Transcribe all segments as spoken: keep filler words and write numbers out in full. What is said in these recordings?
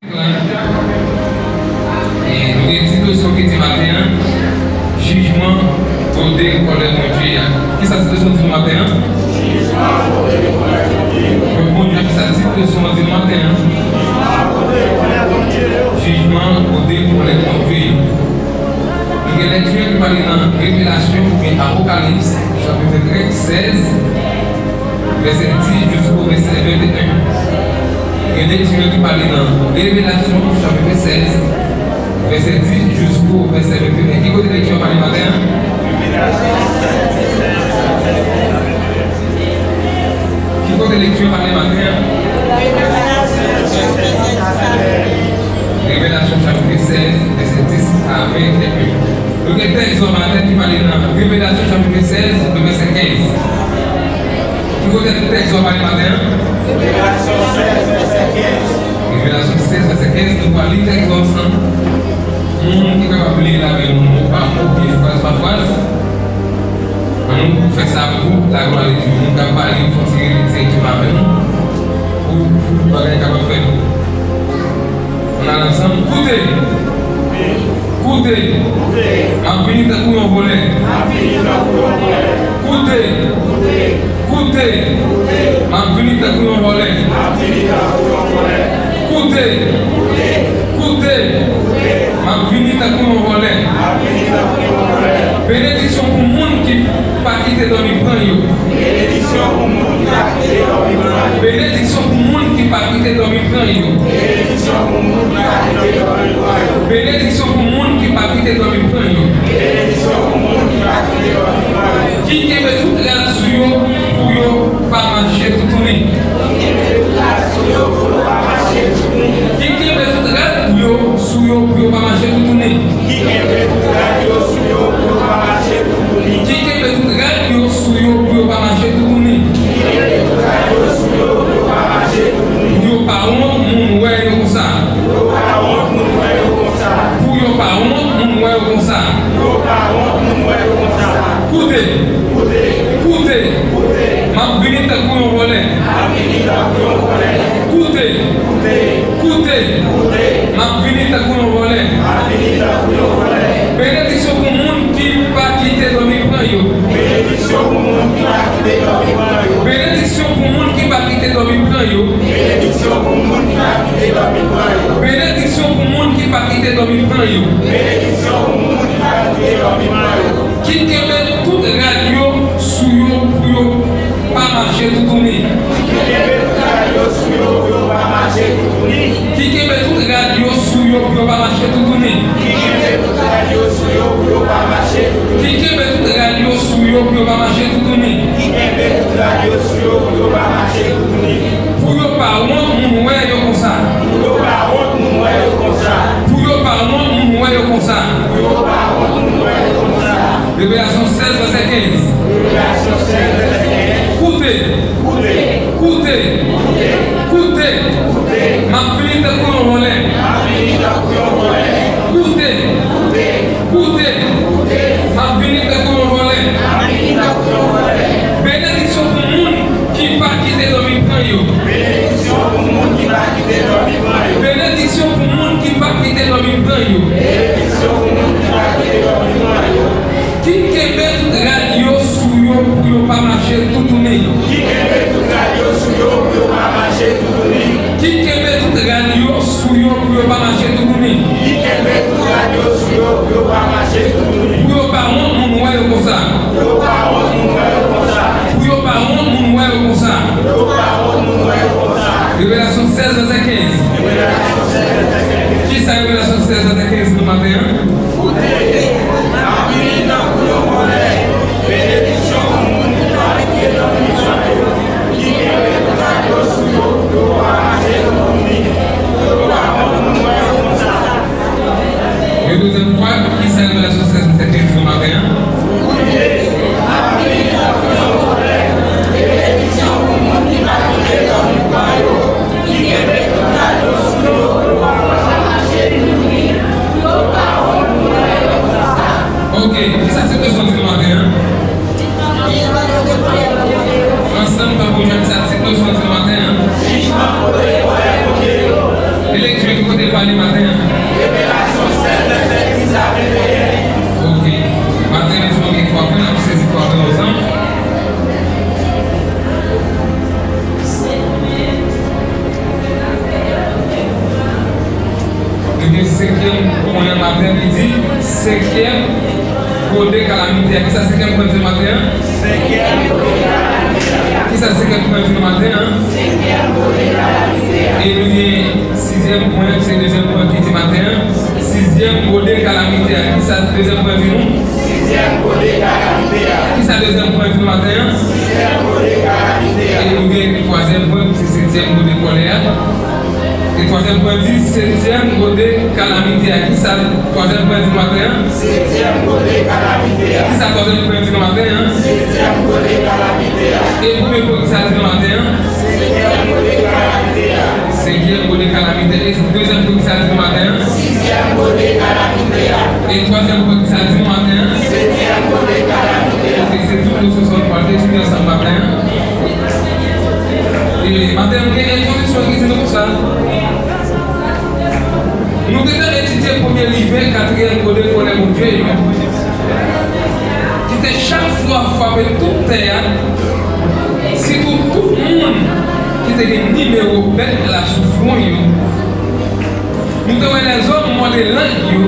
E nou gen tit leson ki di maten an, jijman gode kòlè Bondye a. Kisa tit leson di nou maten an? Pèp Bondye, kisa tit leson an di nou maten an? Jijman gode kòlè Bondye. Nou gen lekti ki pale nan Revelasyon oubyen Apokalips, chapit trèz, sèz, vèsè dis jisko vèsè venteyen. Gen lekti ki pale nan Revelasyon, chapit sèz, vèsè dis jisko vèsè venteyen. Ki kote lekti an pale maten an? Ki kote lekti an pale maten an? Revelasyon, chapit sèz, vèsè dis a venteyen. Nou gen tèks an maten ki pale nan Revelasyon chapit sèz, vèsè kenz. Ki kote tèks an pale maten an? Revelasyon sèz, vèsè kenz. Revelasyon sèz, vèsè kenz, nou pral li tèks an ansanm. Moun ki kapab li l avè nou mo pa mo, oubyen fraz pa fraz, ann nou fè sa pou laglwa de Dye. Moun k ap pale, fò n ti rele direkteman avè nou, pou, pou bagay kapab fèt. Ann al ansanm. Koute! Koute! M ap vini tankou yon vòlè. Koute! Koute! M ap vini tankou yon vòlè. Koute! Koute! M ap vini tankou yon vòlè. Benediksyon pou moun ki pa kite dòmi pran yo. Benediksyon pou moun ki pa kite dòmi pran yo. Benediksyon pou moun ki pa kite dòmi pran yo. Benediksyon pou moun ki pa kite dòmi pran yo. Benediksyon pou moun ki pa kite dòmi pran yo. Ki kenbe tout rad sou yo pou yo pa mache toutouni. Ki kenbe tout rad sou yo pou yo pa mache toutouni. Ki kenbe tout rad yo sou yo pou yo pa mache toutouni. Ki kenbe tout rad yo sou yo pou yo pa mache toutouni. Ki kenbe tout rad yo sou yo pou yo pa mache toutouni. Ki kenbe tout rad yo sou yo pou yo pa mache toutouni. Pou yo pa wont moun wè yo konsa. Pou yo pa wont moun wè yo konsa. Pou yo pa wont moun wè yo konsa. Pou yo pa wont moun wè yo konsa. Koute! Koute! Koute! Koute! M ap vini tankou yon vòlè. M ap vini tankou yon vòlè. Koute! Koute! Koute! Koute! M ap vini tankou yon vòlè. M ap vini tankou yon vòlè. Benediksyon pou moun ki pa kite dòmi pran yo. Benediksyon pou moun ki pa kite dòmi pran yo. Benediksyon pou moun ki pa kite dòmi pran yo. Benediksyon pou moun ki pa kite dòmi pran yo. Benediksyon pou moun ki pa kite dòmi pran yo. Benediksyon pou moun ki pa kite dòmi pran yo. Ki kenbe tout rad yo sou yo pou yo pa mache toutouni. Ki kenbe tout rad yo sou yo pou yo pa mache toutouni. Ki kenbe tout rad yo sou yo pou yo pa mache toutouni. Ki kenbe tout rad yo sou yo pou yo pa mache toutouni. Ki kenbe tout rad yo sou yo pou yo pa mache toutouni. Ki kenbe tout rad yo sou yo pou yo pa mache toutouni. Pou yo pa wont moun wè yo konsa. Pou yo pa wont moun wè yo konsa. Pou yo pa wont moun wè yo konsa. Pou yo pa wont moun wè yo konsa. Revelasyon sèz, vèsè kenz. Revelasyon sèz, vèsè kenz. Koute! Koute! Koute! Koute! Koute! M ap vini tankou yon vòlè. M ap vini tankou yon vòlè. Koute! Koute! Koute! Koute! M ap vini tankou yon vòlè. M ap vini tankou yon vòlè. Benediksyon pou moun ki pa kite dòmi pran yo. Benediksyon pou moun ki pa kite dòmi pran yo. Benediksyon pou moun ki pa kite dòmi pran yo. Benediksyon pou moun ki pa kite dòmi pran yo. Ki kenbe tout rad yo sou yo pou yo pa mache toutouni. Ki kenbe tout rad yo sou yo pou yo pa mache toutouni. Ki kenbe tout rad yo sou yo pou yo pa mache toutouni. Ki kenbe tout rad yo sou yo pou yo pa mache toutouni. Pou yo pa wont moun wè yo konsa. Pou yo pa wont moun wè yo konsa. Pou yo pa wont moun wè yo konsa. Pou yo pa wont moun wè yo konsa. Revelasyon sèz, vèsè kenz. Revelasyon sèz, vèsè kenz. Kisa Revelasyon sèz, vèsè kenz di nou maten an? Koute, m ap vini tankou yon vòlè. Benediksyon pou moun ki pa kite dòmi pran yo, ki kenbe tout rad yo sou yo pou yo pa mache toutouni, pou yo pa wont moun wè yo konsa. Yon dezyèm fwa, kisa Revelasyon sèz, vèsè kenz di nou maten an? Koute, m ap vini tankou yon vòlè. Benediksyon pou moun ki pa kite dòmi pran yo. Ok, kisa tit leson di nou maten an? Ansanm, pèp Bondye, kisa tit leson di nou maten an? E lekti ki kote Pale maten an. Revelasyon sèt vèsè dis a venteyen. Ok. Maten an, nou gen twa pwen, n ap sezi twa pwen ansanm. Nou gen senkyèm pwen an maten ki di, senkyèm gode kalamite a. Kisa senkyèm pwen di nan maten an? Senkyèm gode kalamite a. Kisa senkyèm pwen di nan maten an? Senkyèm gode kalamite a. E nou gen sizyèm pwen, se dezyèm pwen ki di maten an. Sizyèm gode kalamite a. Kisa dezyèm pwen di nou? Sizyèm gode kalamite a. Kisa dezyèm pwen di nou maten an? Sizyèm gode kalamite a. E nou gen twazyèm pwen ki se setyèm gode kòlè a. E twazyèm pwen di setyèm gode kalamite a. Kisa twazyèm pwen di nou maten an? Setyèm gode kalamite a. Kisa twazyèm pwen di nou maten an? Setyèm gode kalamite a. E premye pwen kisa di nou maten an? Senkyèm gode kalamite a. Senkyèm gode kalamite. E dezyèm pwen kisa di nou maten an? Sizyèm gode kalamite a. E twazyèm pwen kisa di nou maten an? Setyèm gode kalamite a. Ok, se tout nosyon sa nou pral etidye ansanm maten an. E maten an, gen entwodiksyon ki di nou konsa. Nou gentan etidye premye live katriyèm gode kòlè Bondye yo, ki te chak fwa frape tout tè a, sitou tout moun ki te gen nimewo bèt la sou fwon yo. Nou te wè lèzòm mòde lang yo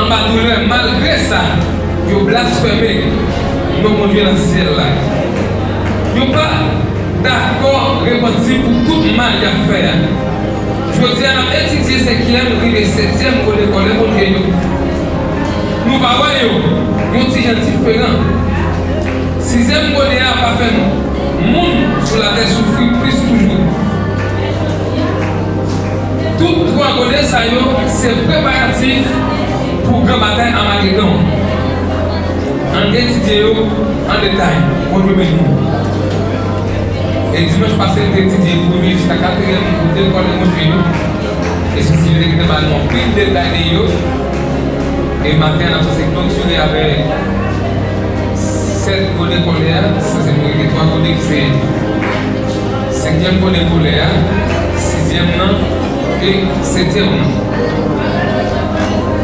anba doulè, malgre sa, yo blasfeme non Bondye nan syèl la. Yo pa dakò repanti pou tout mal y ap fè a. Jodi a, n ap etidye senkyèm rive setyèm gode kòlè Bondye yo. Nou va wè yo yon ti jan diferan. Sizyèm gode a va fè moun sou latè soufri plis toujou. Tout twa gode sa yo se preparatif pou gran batay Amagedon. Ann etidye yo an detay. Bondye beni nou. E dimanch pase, nou te etidye premye jiska katriyèm gode kòlè Bondye yo. E sou sijè yo te gentan ba nou anpil detay de yo. E maten an, n ap sòti kloture avèk sèt gode kòlè a. Sa se pou rete twa gode ki se senkyèm gode kòlè a, sizyèm nan e setyèm nan.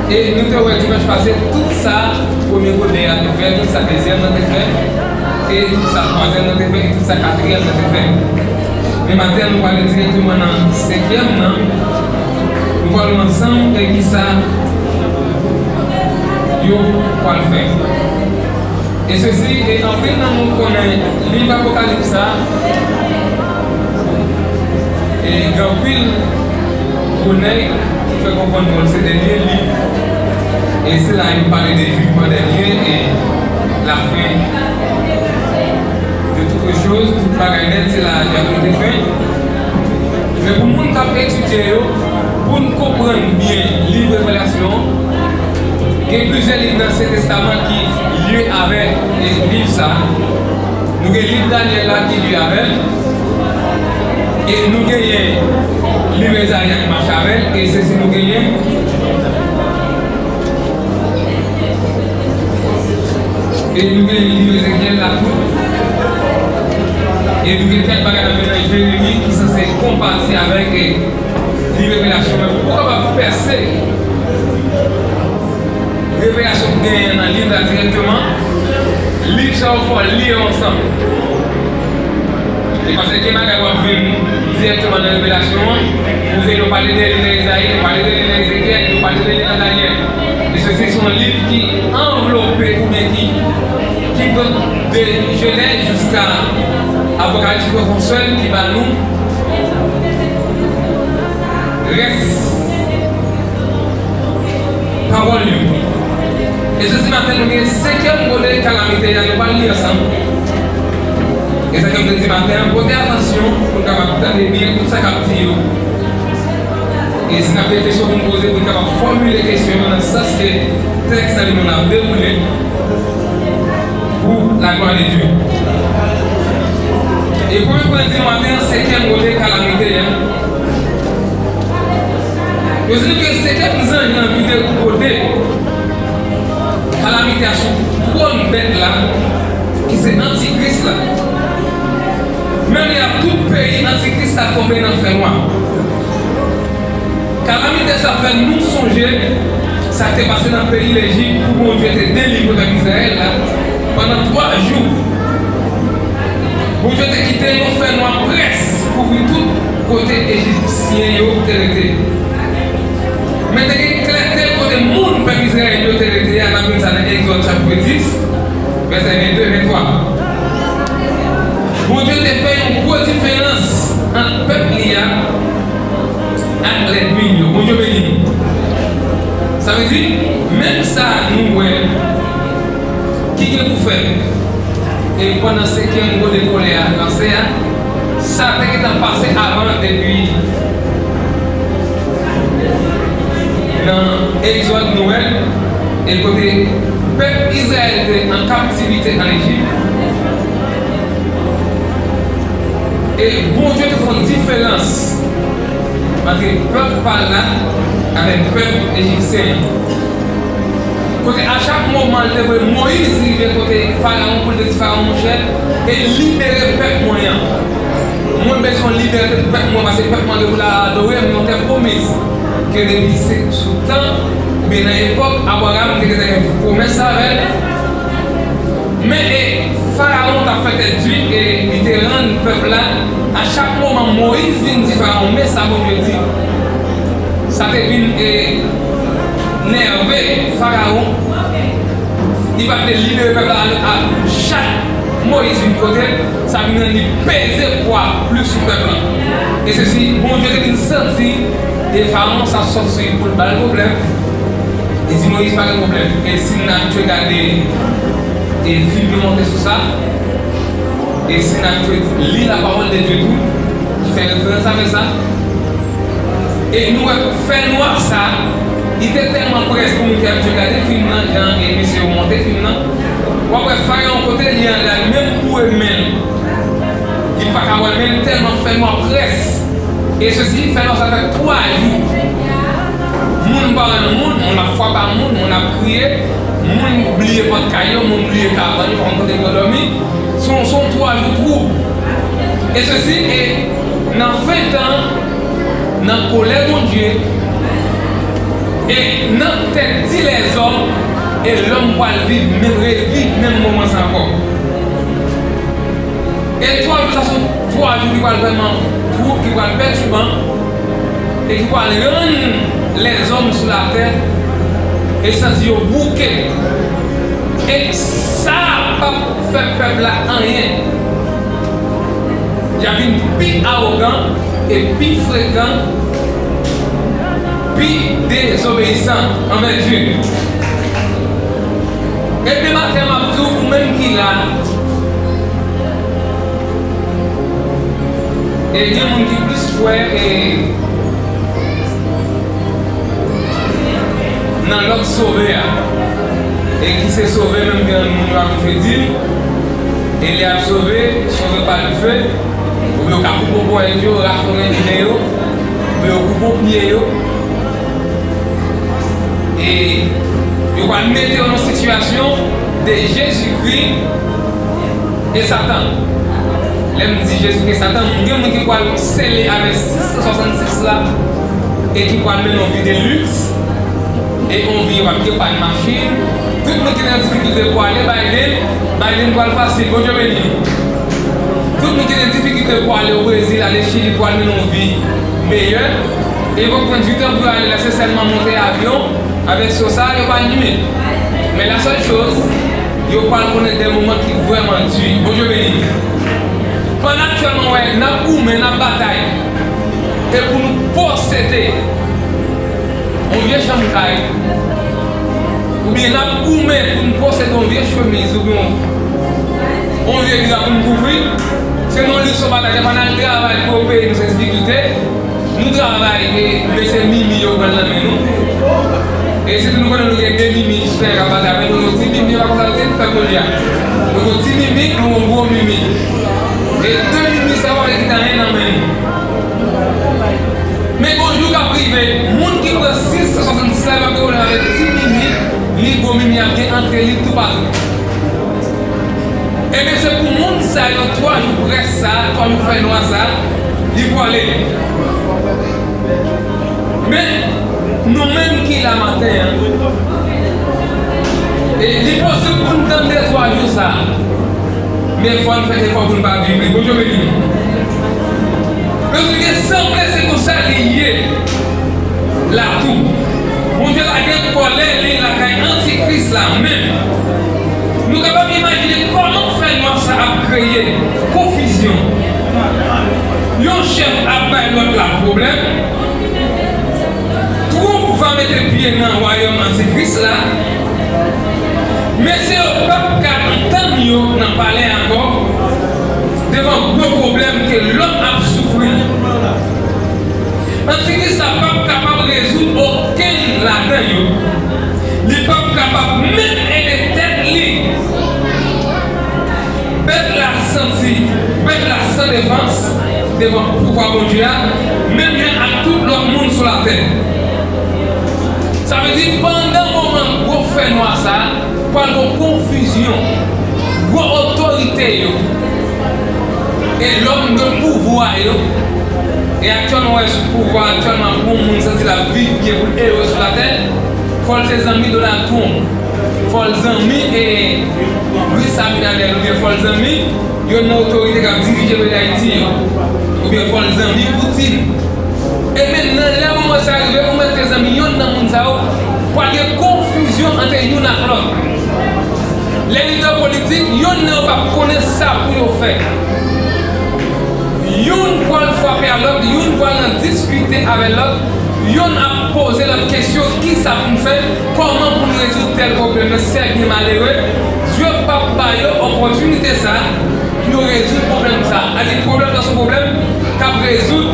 E nou te wè dimanch pase, tout sa premye gode a te fè, tout sa dezyèm nan te fè, e tout sa twazyèm nan te fè, e tout sa katriyèm nan te fè. Men maten an, nou prale dirèkteman nan senkyèm nan. Nou pral wè ansanm e kisa yo pral fè. E sesi, e anpil nan nou konnen liv Apokalips sa, e gen anpil bonè ki fè konprann nou se dènye liv. E se la yo pale de jijman dènye e lafen de toutes choses, tout bagay nèt, se la y ap mete fen. Men pou moun k ap etidye yo, pou n konprann byen liv Revelasyon an, gen plizyè liv nan Ansyen Testaman ki lye avèk, e, liv sa a. Nou gen liv Danyèl la ki lye avè l. E nou genyen liv Ezayi a ki mache avè l. E sesi nou genyen. E nou genyen liv Ezekyèl la tou. E nou gen kèk bagay nan men Jeremi ki sanse konpati avèk, e, liv Revelasyon. Men pou w kapab pèse revelasyon k genyen nan liv la dirèkteman, liv sa yo fò w li yo ansanm. E paske gen bagay w ap jwenn dirèkteman nan Revelasyon an, kote yo pale de li nan Ezayi, yo pale de li nan Ezekyèl, yo pale de li nan Danyèl. E sesi se yon liv ki anvlope oubyen ki, ki pran de Jenèz jiska Apokalips, ki pran yon sèl, ki ba nou rès pawòl yo. E jodi maten, nou gen senkyèm gode kalamite a, nou pral li ansanm. E sa ke m te di maten an, pote atansyon pou n kapab tande byen tout sa k ap di yo. E si n ap gen kesyon pou n poze, pou n kapab fòmile kesyon yo nan sans ke tèks nan li menm ap dewoule. Pour la gloire de Dieu. E premye pwen di nou maten an, senkyèm gode kalamite a. Yo di nou ke senkyèm zanj lan vide gode kalamite a sou twòn bèt la, ki se Antikris la. Menm lè a tout peyi Antikris la tonbe nan fènwa. Fè nou sonje sa k te pase nan peyi Lejip pou Bondye te delivre pèp Izrayèl la pandan twa jou. Bondye te kite yon fènwa près kouvri tout kote Ejipsyen yo te rete. Men te gen klète kote moun pèp Izrayèl yo te rete a, n ap jwenn sa nan Egzòd chapit dis, vèsè vennde, venntwa. Bondye te fè yon gwo diferans ant pèp li a ak lènmi l yo. Bondye beni nou. Sa vle di, menm sa nou wè ki gen pou fèt, e pandan senkyèm gode kolè a lanse a, sa te gentan pase avan depi nan Egzòd nou wè, e kote pèp Izrayèl te an kaptivite an Ejip. E Bondye te fè yon diferans ant pèp pa l la avèk pèp ejipsyen an. Kote a chak moman, l te voye Moyiz rive kote Farawon pou l te di Farawon, monchè, e libere pèp mwen an. Mwen bezwen libète pou pèp mwen, paske pèp mwen gen pou l al adore m yon tè pwomiz. Ke depi se sou tan, oubyen nan epòk Abraram, te gentan gen pwomès avè l. Men, e, Farawon t ap fè tèt di, e li te rann pèp la. A chak moman, Moyiz vin di Farawon, men sa Bondye di. Sa te vin, e, nève Farawon. Li pa t vle libere pèp la, a chak Moyiz vin kote l, sa vin rann li peze pwa plis sou pèp la. E se si Bondye te vin santi, e Farawon sa sòti pou l ba l pwoblèm. Li di Moyiz, pa gen pwoblèm. E si n abitye gade, e fim yo monte sou sa, e si n abitye li la parole de Dieu tou, ki fè referans avè sa, e nou wè fènwa sa, li te tèlman près pou moun ki abitye gade fim nan, jan e mesye yo monte fim nan. W ap wè Farawon kote li an la, li menm boure men l. Li pa ka wè men l tèlman fènwa près. E sesi, fènwa sa fè twa jou. Moun pa wè moun, moun ap frape a moun, moun ap kriye, moun bliye pòt kay yo, moun bliye kabann yo, pa konn kote pou yo dòmi. Se yon, se yon twa jou twoub. E sesi, e nan fen tan, nan kolè Bondye, e nan tèt ti lèzòm, e lòm pral viv, men reviv menm moman sa ankò. E twa jou sa se twa jou ki pral vrèman twoub, ki pral pètiban, e ki pral rann lèzòm sou latè e santi yo bouke. E sa p ap fè pèp la anyen. Y ap vin pi awogan e pi frekan, pi dezobeyisan anvè Dye. Ebyen, maten, m ap di w, ou menm ki la, e gen moun ki plis kwè, e nan lòt sove a, e ki se sove menm gen moun yo ap di, e lè y ap sove, sove pa dife, oubyen yo ka koupe ponyèt yo, rafonnen nen yo, oubyen yo koupe pye yo. E yo pral mete yo nan sitiyasyon de Jezikri e Satan. Lè m di Jezikri e Satan, gen moun ki pral sele avèk sis san swasannsis la e ki pral mennen yon vi de liks e yon vi yo p ap gen pa de machin. Tout moun ki nan difikilte pou ale Biden, Biden pral fasil. Bondye beni nou. Tout moun ki nan difikilte pou ale o Brezil, ale Chili, pou al mennen yon vi meyè. E yo pran ditan pou yo ale la, se sèlman monte avyon avèk so sa, yo pa nwit. Men la sèl choz, yo pral konnen de moman ki vrèman di. Bondye beni nou. Pandan aktyèlman, wè, n ap goumen, n ap batay. E pou nou posede yon vye chanm kay, oubyen n ap goumen pou n posede yon vye chemiz, oubyen yon, yon vye drap pou n kouvri, se nan liks yo pataje, pa n al travay pou yo peye nou se difikilte. Nou travay, e mesye Mimi yo pran nan men nou. E sitou nou konnen nou gen de Mimi ki fè rabat avè nou, nou ti Mimi yo pa konn sa yo te fè kounye a. Nou gen ti Mimi, nou gen gwo Mimi. E de Mimi sa yo pa vle kite anyen nan men nou. Men gon jou k ap rive, moun ki pran sis san swasannsis la, yo p ap gen pwoblèm avèk ti Mimi, ni gwo Mimi ap gen antre lib toupatou. Ebyen, se pou moun sa yo, twa jou près sa, twa jou fènwa sa, li pwale. Men, la maten an. E li posib pou n tann de twa jou sa a. Men fò n fè efò pou n pa viv li. Bondye beni nou. Paske sanble se konsa li ye la tou. Bondye lage kòlè li lakay antikris la menm. Nou kapab imajine kòman fènwa sa ap kreye konfizyon. Yon chèf ap bay lòt la pwoblèm. Twonp va mete pye nan wayòm antikris la. Mesye yo p ap ka antann yo nan palè ankò devan gwo pwoblèm ke lòm ap soufri. Antikris la p ap kapab rezoud okenn ladan yo. Li p ap kapab menm ede tèt li. Bèt la santi, bèt la san defans devan pouvwa Bondye a, menm jan ak tout lòt moun sou latè. Sa vle di, pandan moman gwo fènwa sa a, pral gen konfizyon. Gwo otorite yo e lòm de pouvwa yo. E aktyèlman, w wè sou pouvwa aktyèlman, pou yon moun santi l ap viv byen, pou l ere sou latè, fò l se zanmi Donald Trump. Fò l zanmi e Luis Abinader oubyen fò l zanmi yonn nan otorite k ap dirije peyi Dayiti yo. Oubyen fò l zanmi Poutine. E men nan lè moman sa rive, ou mèt te zanmi yonn nan moun sa yo, pral gen konfizyon ant youn ak lòt. Lè lidè politik, yonn nan yo p ap konnen sa pou yo fè. Youn pral frape a lòt, youn pral nan diskite avè lòt, youn ap poze lòt kesyon, kisa pou n fè, kòman pou n rezoud tèl pwoblèm? Men sè byen malere, Dye p ap ba yo opòtinite sa pou yo rezoud pwoblèm sa. Sa di pwoblèm nan se yon pwoblèm k ap rezoud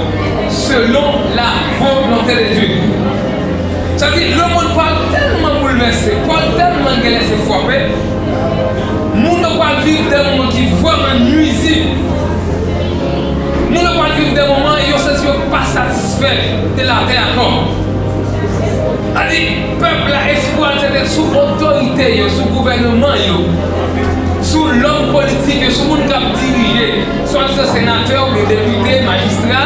selon la volonté de Dieu. Sa di, lemonn pral tèlman boulvèse, pral tèlman gen lèse frape, moun yo pral viv de moman ki vrèman nwizib. Moun yo pral viv de moman yo santi yo pa satisfè de latè ankò. Sa di, pèp la, espwa l se te sou otorite yo, sou gouvènman yo, sou lòm politik yo, sou moun k ap dirije, swadizan senatè oubyen depite, majistra,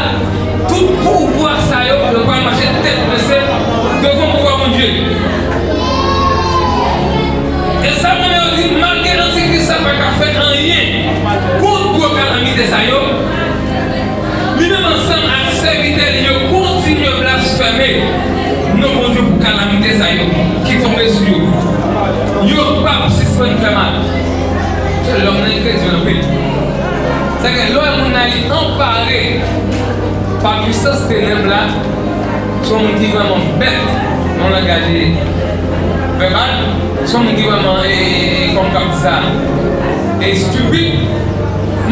tout pouvwa sa yo, yo pral mache tèt bese devan pouvwa Bondye. E sa menm yo di, malgre antikris la pa ka fè anyen kont gwo kalamite sa yo, li menm ansanm ak sèvitè li yo kontinye blasfeme non Bondye pou kalamite sa yo ki tonbe sou yo. Yo p ap sispann fè mal. Lòm nan enkredi anpil. Sa gen lè w wè moun nan li anpare pa pwisans tenèb la, se yon moun ki vrèman bèt, nan langaj vèbal, se yon moun ki vrèman, e, e, e, kòm k ap di sa, e, estipid.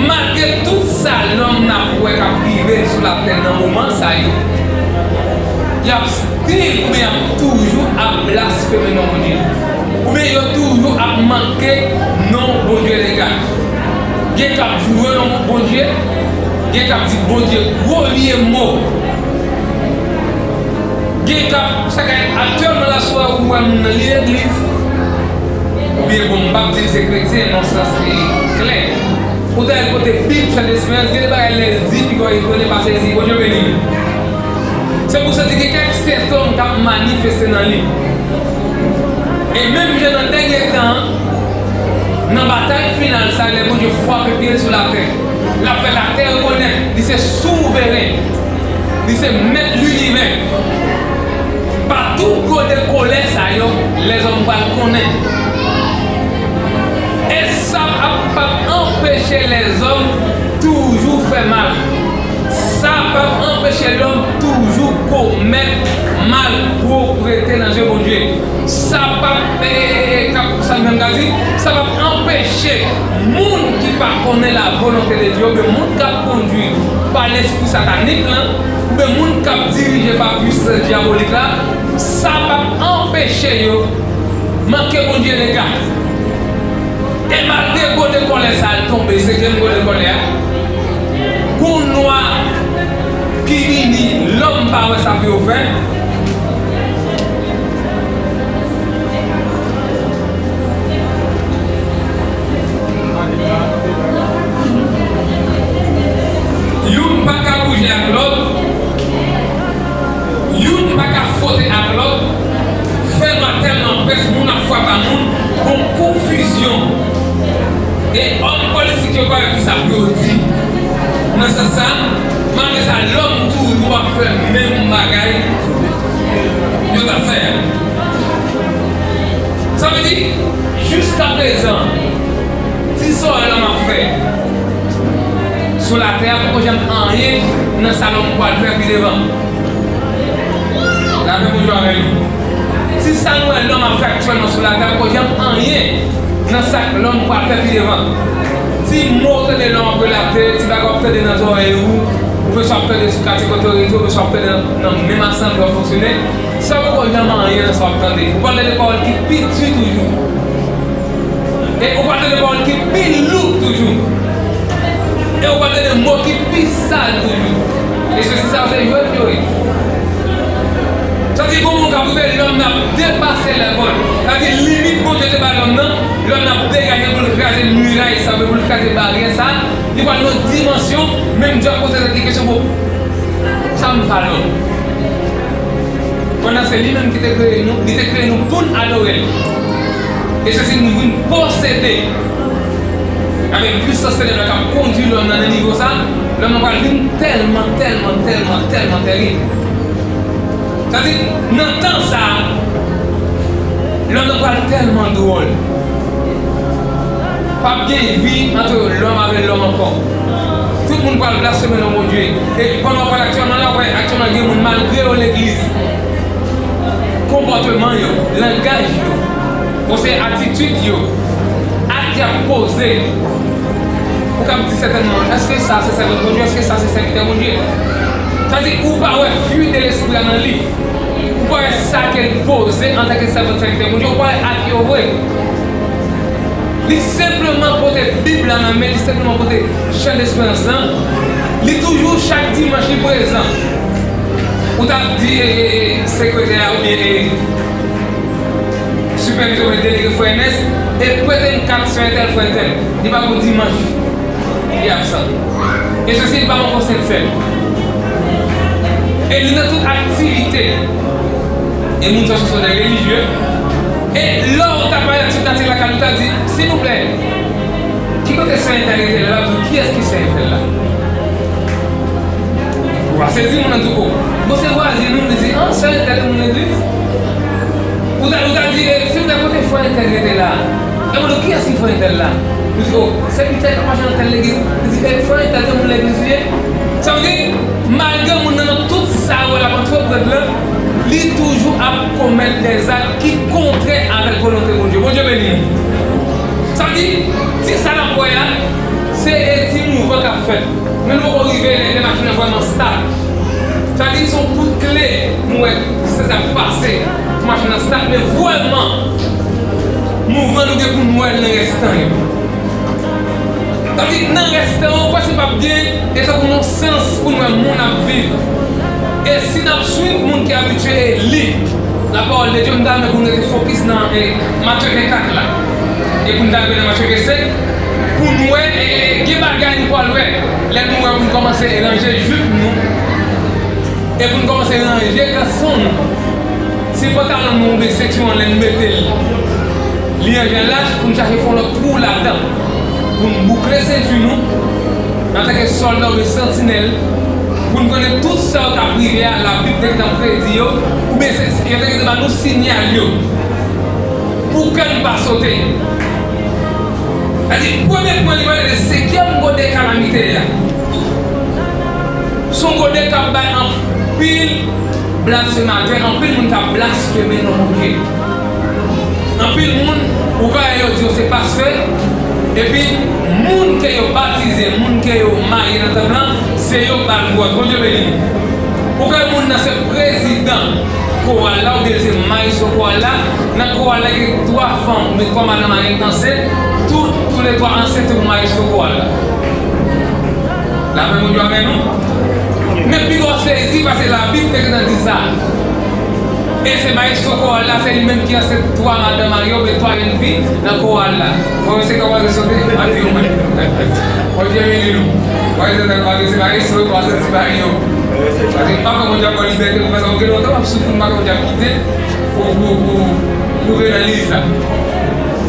Malgre tout sa lòm n ap wè k ap rive sou latè nan moman sa yo, y ap still oubyen y ap toujou ap blasfeme non Bondye. Oubyen yo toujou ap manke non Bondye lega. Gen k ap joure non Bondye, gen k ap di Bondye gwo vye mo. Gen k ap, sa ka aktyèlman la, si w wè moun nan li legliz, oubyen bon, m p ap di l se kretyen nan sans ki klè. Ou ta al kote Bib, Chant Esperans, gen de bagay lè l di, piga w etone pase l di, Bondye beni l. Se pou sa di gen kèk sentòm k ap manifeste nan li. E menm jan nan dènye tan an, nan batay final sa, lè Bondye frape pye l sou latè, l ap fè latè rekonèt li se souveren, li se mèt linivè. Pa tou gode kòlè sa yo, lèzòm pral konnen. E sa ap, p ap anpeche lèzòm toujou fè mal. Sa p ap anpeche lòm toujou komèt malpwoprete nan je Bondye. Sa p ap, e, e, e, e, k ap, sa menm ka di, sa p ap anpeche moun ki pa konnen la volonte de Dye, oubyen moun k ap kondui pa lespri satanik lan, oubyen moun k ap dirije pa pwisans dyabolik la, sa p ap anpeche yo manke Bondye lega. E malgre gode kòlè sa al tonbe, senkyèm gode kòlè a, gon nwa ki vini, lòm pa wè sa pou yo fè. Youn pa ka bouje ak lòt. Youn pa ka fwote ak lòt. Moun, gon konfizyon. E òm politik yo pa wè kisa pou yo di. Nan sans sa, malgre sa, lòm toujou ap fè menm bagay yo t ap fè a. Sa vle di, jiskaprezan, ti sa lòm ap fè sou latè a poko janm anyen nan sa lòm pral fè pi devan. Lapè Bondye avè nou. Ti sa nou wè lòm ap fè aktyèlman sou latè a poko janm anyen nan sa lòm pral fè pi devan. Ti mo w tande lòm ap relate, ti bagay w ap tande nan zòrèy ou, oubyen sa w ap tande sou katye kote w rete, oubyen sa w ap tande nan, nan menm asanble w ap fonksyone, sa poko janm anyen nan sa w ap tande. Ou pral tande pawòl ki pi di toujou. E ou pral tande pawòl ki pi lou toujou. E ou pral tande mo ki pi sal toujou. E se sa se jwèt yo ye. Sa di gon moun k ap rive lòm nan ap depase lèvòl. Sa di limit Bondye te ba lòm nan, lòm nan ap degaje pou l kraze miray sa, pou l kraze baryè sa. Li pral nan dimansyon, menm Dye ap poze tèt li kesyon, bon, sa m fè lòm? Pandan se li menm ki te kreye nou, li te kreye nou pou n adore l. E se si nou vin posede avèk pwisans Senyè a k ap kondui lòm nan nan nivo sa, lòm nan pral vin tèlman, tèlman, tèlman, tèlman tèrib. Sa di, nan tan sa a, lòm nan pral tèlman dwòl. P ap gen vi ant lòm avè lòm ankò. Tout moun pral blasfeme non Bondye. E pandan w ap pale aktyèlman la, w wè aktyèlman gen moun malgre yo legliz. Konpòteman yo, langaj yo, konsèy atitid yo, ak y ap poze. Ou ka ap di sètènman, èske sa se sèvant Bondye? Èske sa se sèvitè Bondye? Sa di, ou pa wè fwi de lespri a nan li. Ou pa wè sa ke l poze antanke sèvant sèvitè Bondye, ou pa wè ak yo vre. Li senpleman pote Bib la nan men, li senpleman pote chan desperans lan. Li toujou chak dimanch li prezan. Ou ta di e, e, e, sekretè a oubyen e, sipèvizè oubyen delege frè Ernest, e prete m kat sè entèl, frè entèl. Li pa gon dimanch li absan. E sesi li pa ankò sèn sèl. E li nan tout aktivite. E moun sa se sou de relijye. E lè w ta pale ak ti katye lakay ou ta di, silvouplè, ki kote sè entèl rete la? L ap di w, kiyès ki sè entèl la? Ou a sezi moun nan tou ko. Bon, se vwazen nou, li di, an, sè entèl moun legliz. Ou ta, ou ta di, e, silvouplè, kote frè entèl rete la? E mande w, kiyès ki frè entèl la? Li di, o, sèvitè k ap mache nan tèl legliz. Li di, e, frè entèl se moun legliz li ye? Sa vle di, malgre moun nan nan tout sa yo l ap antreprann lan, li toujou ap komèt dèzak ki kontrè avèk volonte Bondye. Bondye beni nou. Sa vle di, ti sa n ap wè a, se, e, ti mouvman k ap fèt. Men nou poko rive lè, lè machin nan vrèman stab. Sa di se yon kout kle nou wè se sa k pase pou machin nan stab, men vrèman mouvman nou gen pou n wè l nan rès tan yo. Sa di nan rès tan yo, prèske p ap gen, e tankou yon sans pou n wè moun ap viv. E si n ap swiv moun ki abitye li, lapawòl de Dye, m ta renmen pou n rete fokis nan, e, Matye vennkat la. E pou n ta rive nan Matye vennsenk, pou n wè, e, e, gen bagay nou pral wè. Lè nou wè pou n kòmanse ranje jip nou, e pou n kòmanse ranje kanson nou. Si pantalon nou oubyen senti an lè n mete l, li an jan lach, pou n chache fè yon lòt twou ladan. Pou n boukle senti nou, antanke sòlda oubyen santinèl, pou n konnen tout sa yo k ap rive a, Labib te gentan predi yo, oubyen se, se, yo te gentan ba nou sinyal yo. Pou kè n pa sote. Sa di, premye pwen li pale de senkyèm gode kalamite a. Se yon gode k ap bay anpil blasfematè, anpil moun k ap blasfeme non Bondye. Anpil moun, ou ka wè yo di yo se pastè, epi moun ke yo batize, moun ke yo marye nan tanp lan, se yo k ba l gwòs. Bondye beni nou. Ou ka wè moun nan se prezidan koral la, oubyen se mayestwo koral la. Nan koral la, gen twa fanm, oubyen twa madanm a gen ansent, tout, toulètwa ansent pou mayestwo koral la. Lapè Bondye avè nou. Men pi gwo sezi, paske Labib te gentan di sa. E se mayestwo koral la, se li menm ki ansent twa madanm a yo, oubyen twa jèn fi nan koral la. Fò yo se kòmanse sote, pa di yo mwen. Bondye beni nou. Mwen se nan pale se mayestwo, twa santi pa yo. Paske m pa kwè Bondye ap ba w libète pou fè sa, ou gen lontan w ap soufri, m pa kwè Bondye ap kite pou, pou, pou, Louvre nan legliz la.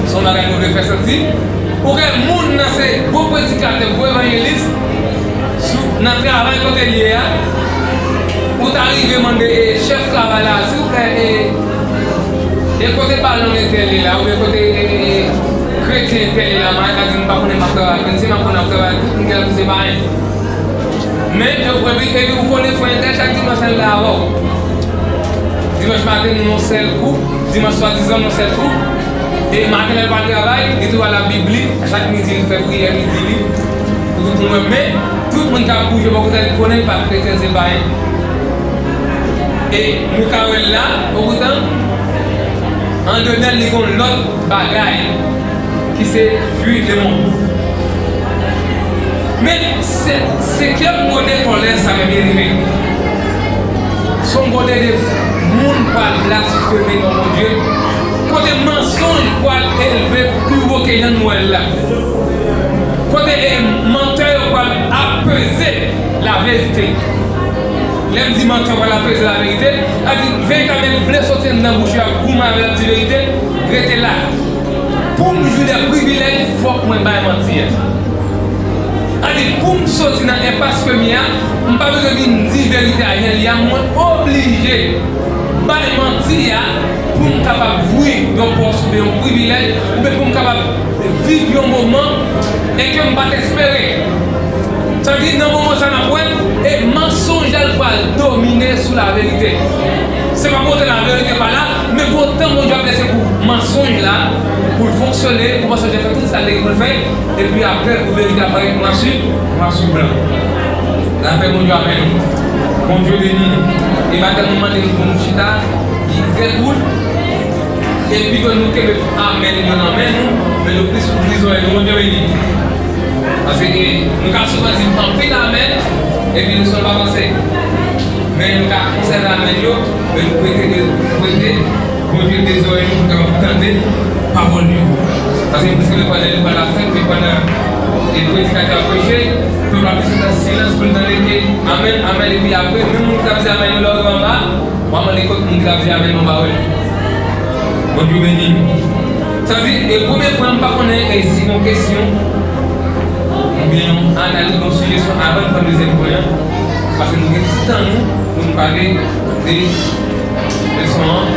Se yon bagay nou vle fè santi. Ou gen moun nan se gwo predikatè, gwo evanjelis, sou, nan travay kote l ye a, ou ta rive mande, e, chèf travay la, silvouplè, e, e kote balon entèl ye la, oubyen kote, e, e, kretyen entèl ye la, mwen ka di m pa konnen m ap travay ak kretyen, m ap konnen ap travay ak tout moun ki la touche pa anyen. Men, yo, epi, epi ou konnen frè entèl, chak dimanch, l la avè w. Dimanch maten, nou yon sèl gwoup, dimanch swadizan, nou yon sèl gwoup. E maten, lè l pral travay, li tou al ap Bib li. Chak midi, li fè priyè midi li. Pou tout moun wè. Men, tout moun k ap bouje bò kote l, li konnen l pa kretyen, se payen. E nou ka wè l la, opoutan, andedan l, li gon lòt bagay ki se fwi demon. Men se, senkyèm gode kòlè sa, men byeneme, se yon gode de moun pral blasfeme non Bondye, kote mansonj pral elve pi wo ke jan nou wè l la, kote, e, mantè yo pral apeze laverite. Lè m di mantè yo pral apeze laverite, sa di veritableman vle soti anndan bouch yo ap goumen avè l, ap di verite, rete la. Pou m jwi de privilèj, fòk mwen bay manti a. Sa di, pou m soti nan enpas ke m ye a, m pa bezwen vin di verite a jan l ye a, mwen oblije bay manti a pou m kapab jwi yon pòs oubyen yon privilèj, oubyen pou m kapab viv yon moman e ke m pa t espere. Sa di, nan moman sa n ap wè, e mansonj la l pral domine sou laverite. Se pa pou otan laverite pa la, men pou otan Bondye ap lese pou mansonj la, pou l fonksyone, pou mansonj la fè tout sa l te gen pou l fè, epi apre pou verite ap parèt nwa su, nwa su blan. Lapè Bondye avè nou. Bondye beni nou. E maten nou mande nou pou nou chita, ki trè kout. E pito nou kenbe amèn yo nan men nou, men nou plis ouvri zòrèy nou, Bondye beni. Paske nou ka souvan di anpil amèn, epi nou sèlman pa panse. Men nou ka konsève amèn yo, men nou prete de, prete, Bondye de zòrèy nou pou kapab tande pawòl yo. Paske nou se pandan li pa la fèt, men pandan e predikatè a preche, pèp la plis nan silans pou l tande ke amèn, amèn, epi apre, menm moun ki t ap di amèn yo lè yo anba, w a mande kot moun ki t ap di amèn anba yo. Bondye beni nou. Sa di, e premye pwen, m pa konnen e si gon kesyon, oubyen yon analiz, yon sijesyon avan n pran dezyèm pwen an, paske nou gen ti tan nou pou nou pale de leson an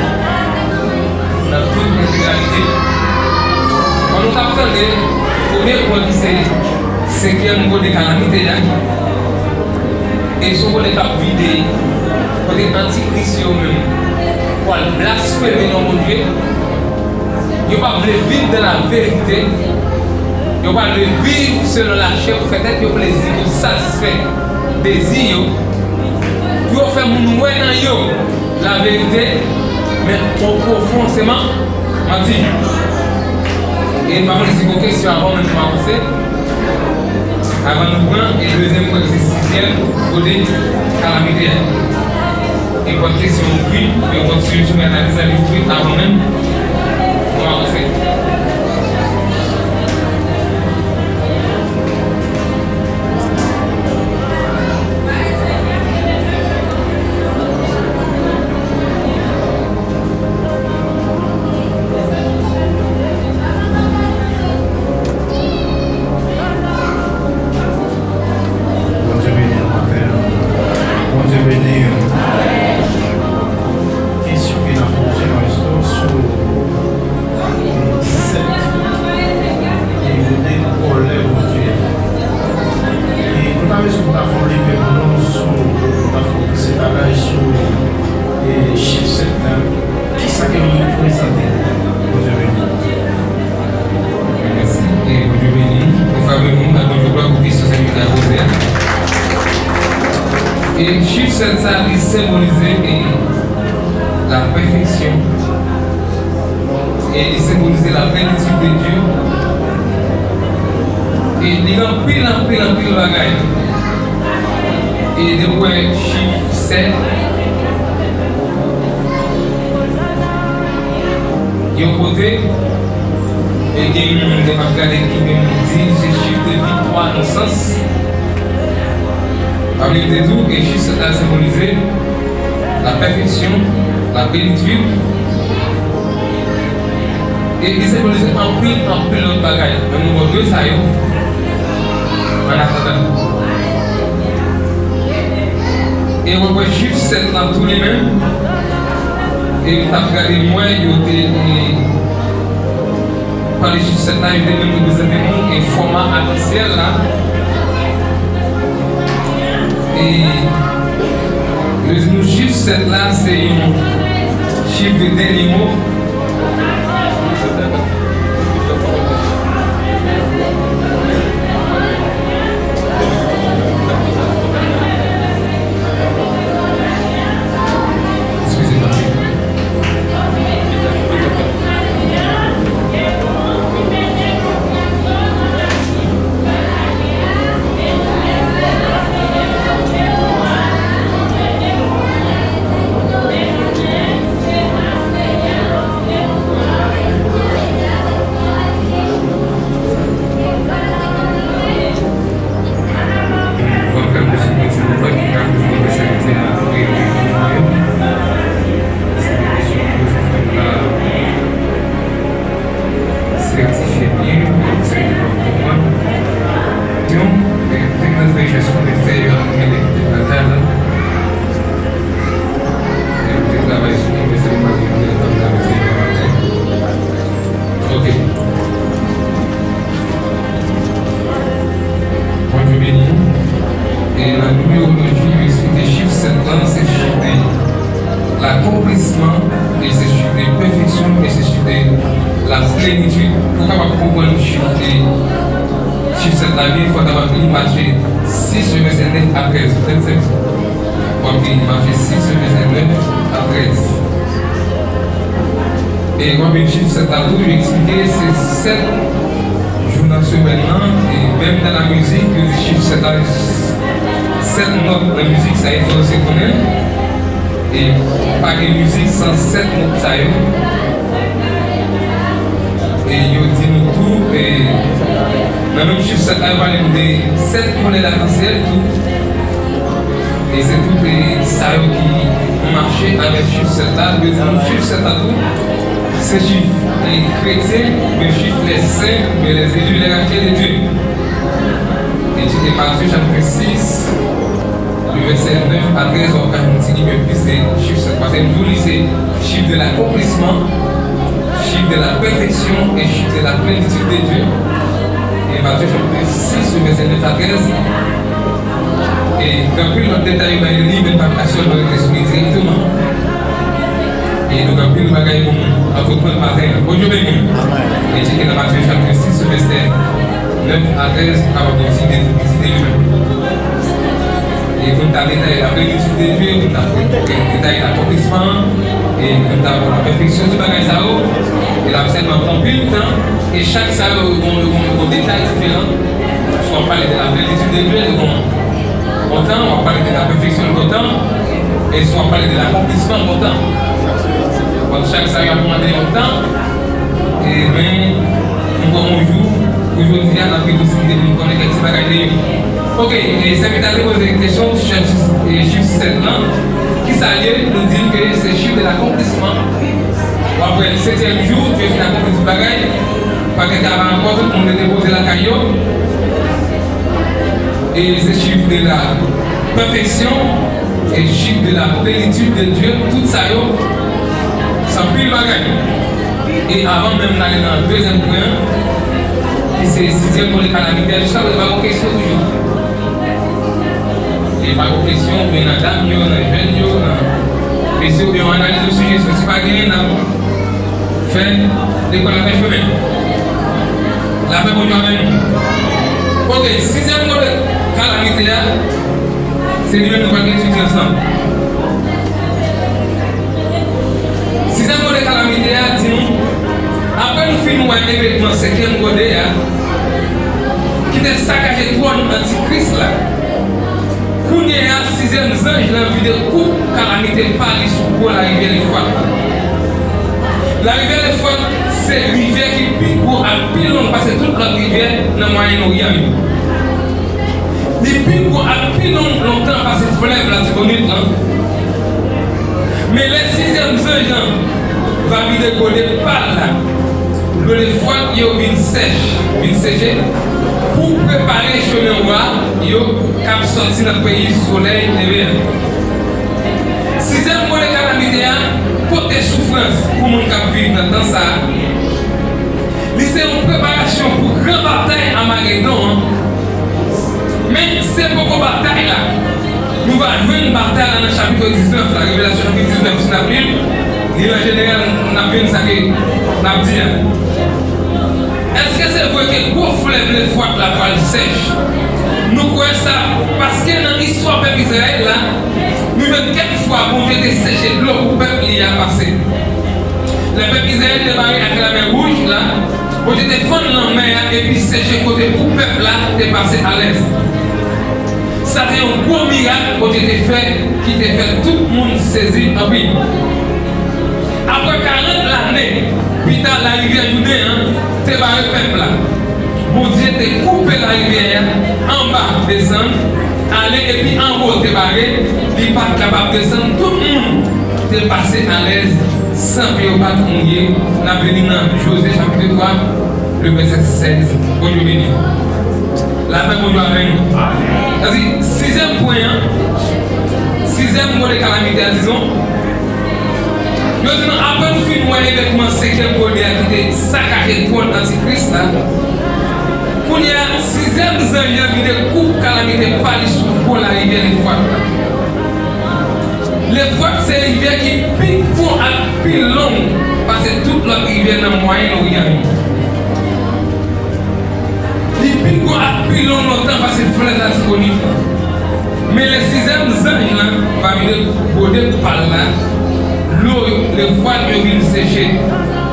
nan tout entegralite. Kòm nou t ap tande, premye pwen ki se senkyèm gode kalamite a, e se yon gode k ap vide, kote antikris yo menm pral blasfeme non Bondye, yo pa vle viv dan la verite, yo pa vle viv selon lachè pou fè tèt yo plezi, pou satisfè dezi yo, pou yo fè moun wè nan yo laverite, men o pwofon se man-, manti. E m pa konnen si gon kesyon avan menm nou avanse. Avan nou pran e dezyèm pwen ki se sizyèm gode kalamite a. E pòt kesyon ouvri, e pòt sou, sou analiz la li ouvri avan menm nou avanse. Bondye beni nou maten an. Bondye beni nou. Kesyon ke n ap poze nou, èske sou sèt e gode kòlè Bondye a? E nou ta bezwen pou ta fè yon limyè pou nou sou, pou ta fè yon ti etalaj sou, e, chif sèt la. Kisa ke l reprezante? Bondye beni. Mèsi. E Bondye beni nou. Nou frape moun, bay Bondye glwa pou kesyon sèvitè a poze a. E chif sèt sa, li senbolize, e, la pèfeksyon. E li senbolize la plenitid de Dye. E li gen anpil, anpil, anpil bagay. E depi w wè chif sèt, yon kote, e gen moun ki ap gade ki menm di se chif de viktwa nan sans. Pa bliye m te di w, e chif sèt la senbolize la pèfeksyon, la plenitid. E li senbolize anpil, anpil lòt bagay. Men nou pran de sa yo. Ann atandan. E w ap wè chif sèt lan tou li menm. E m t ap gade, m wè yo te, e, pale chif sèt la, yo te menm reprezante nou, e fòma atansyèl la. E yo di nou chif sèt la, se yon chif de dènye mo. Eskize mwen. Sètifye byen, sètifye byen, konprann. Yon, e, te gen fè jès pou te fè yo nan men de batay la. E, te travay sou li, men se pa li, li te travay sou li nan maten. Ok. Bondye beni nou. E nan nimeroloji, yo eksplike chif sèt lan, se chif de lakonplisman, e se chif de pèfeksyon, e se chif de laplenitid. Pou w kapab konprann chif de, chif sèt la byen, fò w kapab li Matye sis, vèsè nèf a trèz. Trèz. W ap li Matye sis, vèsè nèf a trèz. E w ap jwenn chif sèt la tou, yo eksplike se sèt jou nan semèn nan, e menm nan lamizik, yo di chif sèt la, sèt nòt nan mizik, sa e fè w se konnen. E pa gen mizik san sèt nòt sa yo. E yo di nou tou, e nan menm chif sèt la, yo pale nou de sèt koulè lakansyèl tou. E se tout, e, sa yo ki mache avèk chif sèt la. Yo di nou chif sèt la tou, se chif, e, kretyen, oubyen chif lè sen, oubyen lè zeli, lè rache de Dye. Etid Matye chapit sis, le vèsè nèf a trèz, w ap ka jwenn yon ti limen plis de chif sèt. Paske m di w li se chif de lakonplisman, chif de la pèfeksyon e chif de la plenitid de Dye. E Matye chapit sis, le vèsè nèf a trèz. E gen anpil lòt detay yo bay li, men m p ap ka sèlman rete sou li dirèkteman. E nou gen anpil bagay pou n antreprann maten an. Bondye beni nou. Etid nan Matye chapit sis, vèsè nèf a trèz, nou kapab gen ti de, ti de limen. E pou n ta detay la plenitid de Dye, pou n ta detay lakonplisman, e pou n ta pran lapèfeksyon, tout bagay sa yo, e l ap sèlman pran anpil tan, e chak sa yo, yo gon, yo gon, yo gon detay diferan. Swa w ap pale de laplenitid de Dye, yo gon yon tan, w ap pale de lapèfeksyon yon tan, e swa w ap pale de lakonplisman yon tan. Donk, chak sa yo ap mande yon tan, e men, nou pran yon jou, pou jodi a, n ap gen posiblite pou n konnen kèk ti bagay de yo. Ok, e sèvitè a te poze kesyon, chif, e chif sèt lan, kisa l ye? Nou di l ke se chif de lakonplisman. W ap wè, setyèm jou, Dye fin akonpli tout bagay. Pakèt kava ankò, tout moun te depoze lakay yo. E se chif de la pèfeksyon e chif de la plenitid de Dye, tout sa yo, se anpil bagay. E avan menm n ale nan dezyèm pwen an, ki se sizyèm pwen de kalamite a, jiska prezan pa gon kesyon toujou. E pa gon kesyon, oubyen nan dam yo, nan jèn yo, nan mesye, oubyen yon analiz, yon sijesyon. Si pa genyen, n ap fè lekòl la fè chemen. Lapè Bondye avè nou. Ok, sizyèm pwen de kalamite a, se li menm nou pral etidye ansanm. Sizyèm pwen de kalamite a di nou, apre nou fin wè evènman senkyèm gode a, ki te sakaje twòn antikris la, kounye a, sizyèm zanj lan vide koup kalamite pa li sou gwo larivyè Lefwat la. Larivyè Lefwat se rivyè ki pi gwo ak pi long pase tout lòt rivyè nan Mwayen Oryan yo. Li pi gwo ak pi long lontan pase flèv Latibonit lan. Men lè sizyèm zanj lan va vide gode pa l la, Dlo lefwat yo vin sèch, vin seche, pou prepare chemen wa yo k ap sòti nan peyi solèy leve a. Sizyèm vole kalamite a pote soufrans pou moun k ap viv nan tan sa a. Li se yon preparasyon pou gran batay Amagedon an. Men, se poko batay la. Nou va jwenn batay la nan chapit diznèf la, Revelasyon chapit diznèf, si n ap li l, li an jeneral, n ap jwenn sa ke n ap di a. Èske se vre ke gwo flèv lefwat la pral sèch? Nou kwè sa, paske nan istwa pèp Izrayèl la, nou jwenn kèk fwa Bondye te seche dlo pou pèp li a pase. Lè pèp Izrayèl te bare ak Lamè Wouj la, Bondye te fann lanmè a epi seche kote pou pèp la te pase alèz. Sa te yon gwo mirak Bondye te fè ki te fè tout moun sezi anpil. Apre karant lane pita, larivyè Jouden an te bare pèp la. Bondye te koupe larivyè a anba, desann, ale, epi anwo te bare, li pa t kapab desann. Tout moun te pase alèz san ke yo pa t mouye. N ap vini nan Jozye chapit twa, le vèsè sèz. Bondye beni. Lapè Bondye avè nou. Sa di, sizyèm pwen an, sizyèm vole kalamite a, dizon, yo di nou, apre nou fin wè evènman senkyèm vole a ki te sakaje twòn Antikris la, kounye a, sizyèm zanj lan vide koup kalamite pa li sou gwo larivyè Lefwat la. Lefwat se rivyè ki pi fon ak pi long pase tout lòt rivyè nan Mwayen Oryan yo. Li pi gwo ak pi long lontan pase flèv Latibonit lan. Men lè sizyèm zanj lan va vide gode pa l la, dlo Lefwat yo vin seche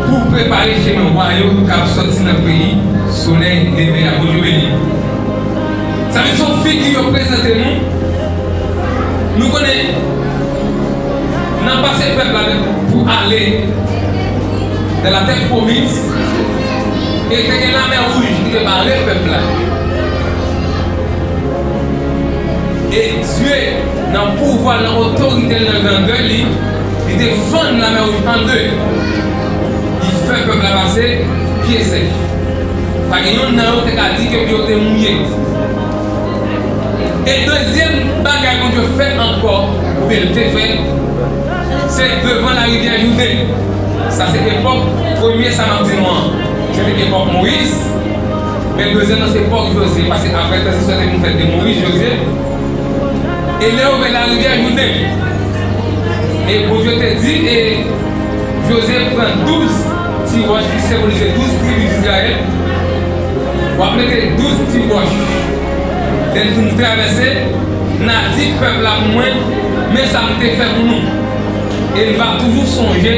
pou prepare chemen wa yo k ap sòti nan peyi solèy leve a. Bondye beni. Sa vle di se yon figi yo prezante nou. Nou konnen, nan pase pèp la pou ale nan latè pwomiz, e te gen Lamè Wouj ki te bare pèp la. E Dye, nan pouvwa l, nan otorite l, nan grandè li, li te fann Lamè Wouj an de. Li fè pèp la pase pye sèch. Pa gen yonn nan yo te ka di ke pye yo te mouye. E dezyèm bagay Bondye fè ankò, oubyen l te fè, se devan larivyè Jouden. Sa se epòk, premye sa m ap di nou an, se te epòk Moyiz, men dezyèm nan se epòk Jozye, paske apre tranzisyon te vin fèt de Moyiz, Jozye. E lè yo vin larivyè Jouden, e Bondye te di, e Jozye pran douz ti wòch ki senbolize douz tribi Izrayèl. W ap mete douz ti wòch. Lè n fin travèse, n a di pèp la pou mwen, men sa m te fè pou nou. E n va toujou sonje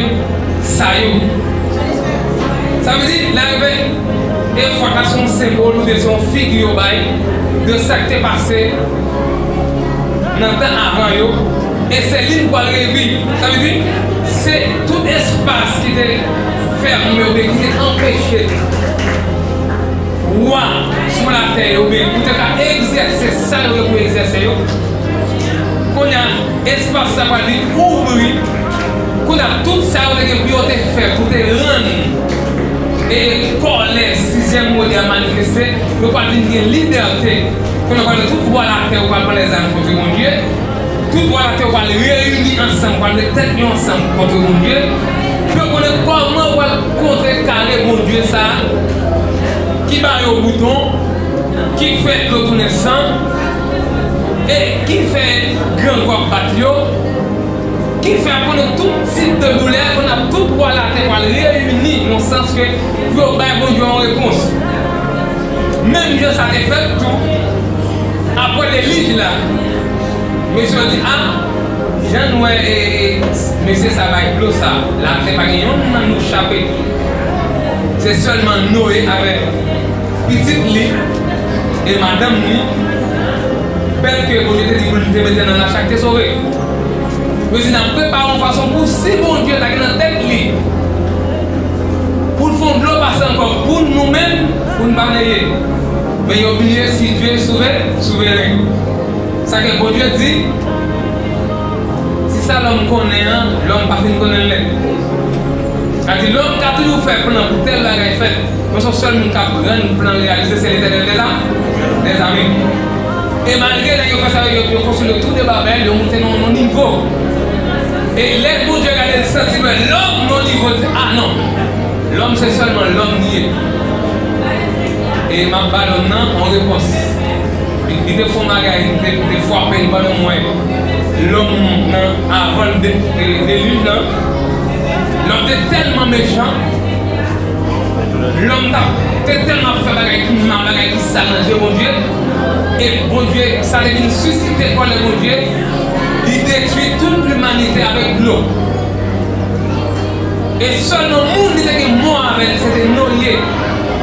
sa yo. Sa vle di, larivyè Efwat la se yon senbòl oubyen se yon figi yo bay de sa k te pase nan tan avan yo, e se li n pral reviv. Sa vle di, se tout espas ki te fèmen oubyen ki te anpeche wa sou latè yo oubyen pou te ka egzèse sa yo gen pou egzèse yo. Kounye a, espas sa pral vin ouvri. Kounye a, tout sa yo te gen pou yo te fè, pou te rann e kòlè sizyèm vole a manifeste, yo pral vin gen libète. Kounye a, pral tout wa latè yo pral pran lèzam kont Bondye. Tout wa latè yo pral reyini ansanm, pral met tèt yo ansanm kont Bondye. Pou yo konnen kòman yo pral kontrekare Bondye sa a, ki ba yo bouton, ki fè dlo tounen san, e ki fè grangou ap bat yo, ki fè ap konnen tout tip de doulè, kounye a tout wa latè pral reyini nan sans ke pou yo bay Bondye yon repons. Menm jan sa te fèt tou, apre delij la, mesye yo di, a, jan n wè, e, e, mesye sa bay dlo sa, latè pa gen yonn nan nou chape. Se sèlman Noye avèk pitit li e madanm li, bèt ke Bondye te di pou l te mete nan lach la, ki te sove. Yo di n ap prepare yon fason pou si Bondye ta gen nan tèt li pou l fè yon dlo pase ankò pou nou menm, pou n pa neye. Men yo bliye si Dye souveren. Sa ke Bondye di, si sa lòm konnen an, lòm pa fin konnen l nèt. Sa di, lòm ka toujou fè plan pou tèl bagay fèt, men se yon sèl moun k ap rann plan reyalize, se Letènèl dèzame. E malgre nèg yo fè sa, yo, yo konstwi le tou de Babèl, yo moute nan yon nivo. E lè Bondye gade, li santi lè lòm nan nivo, li di, a non, lòm se sèlman lòm li ye. E m ap ba lòm nan yon repons. Li, li te fè yon bagay, li te, li te frape m pandan m wè lòm nan, avan de, de, delij lan. Lòm te tèlman mechan, lòm t ap, te tèlman ap fè bagay ki mal, bagay ki sal nan je Bondye, e Bondye, sa te vin sisite kòlè Bondye, li detwi tout limanite avèk dlo. E sèlman moun li te gen mò avè l, se te Noye.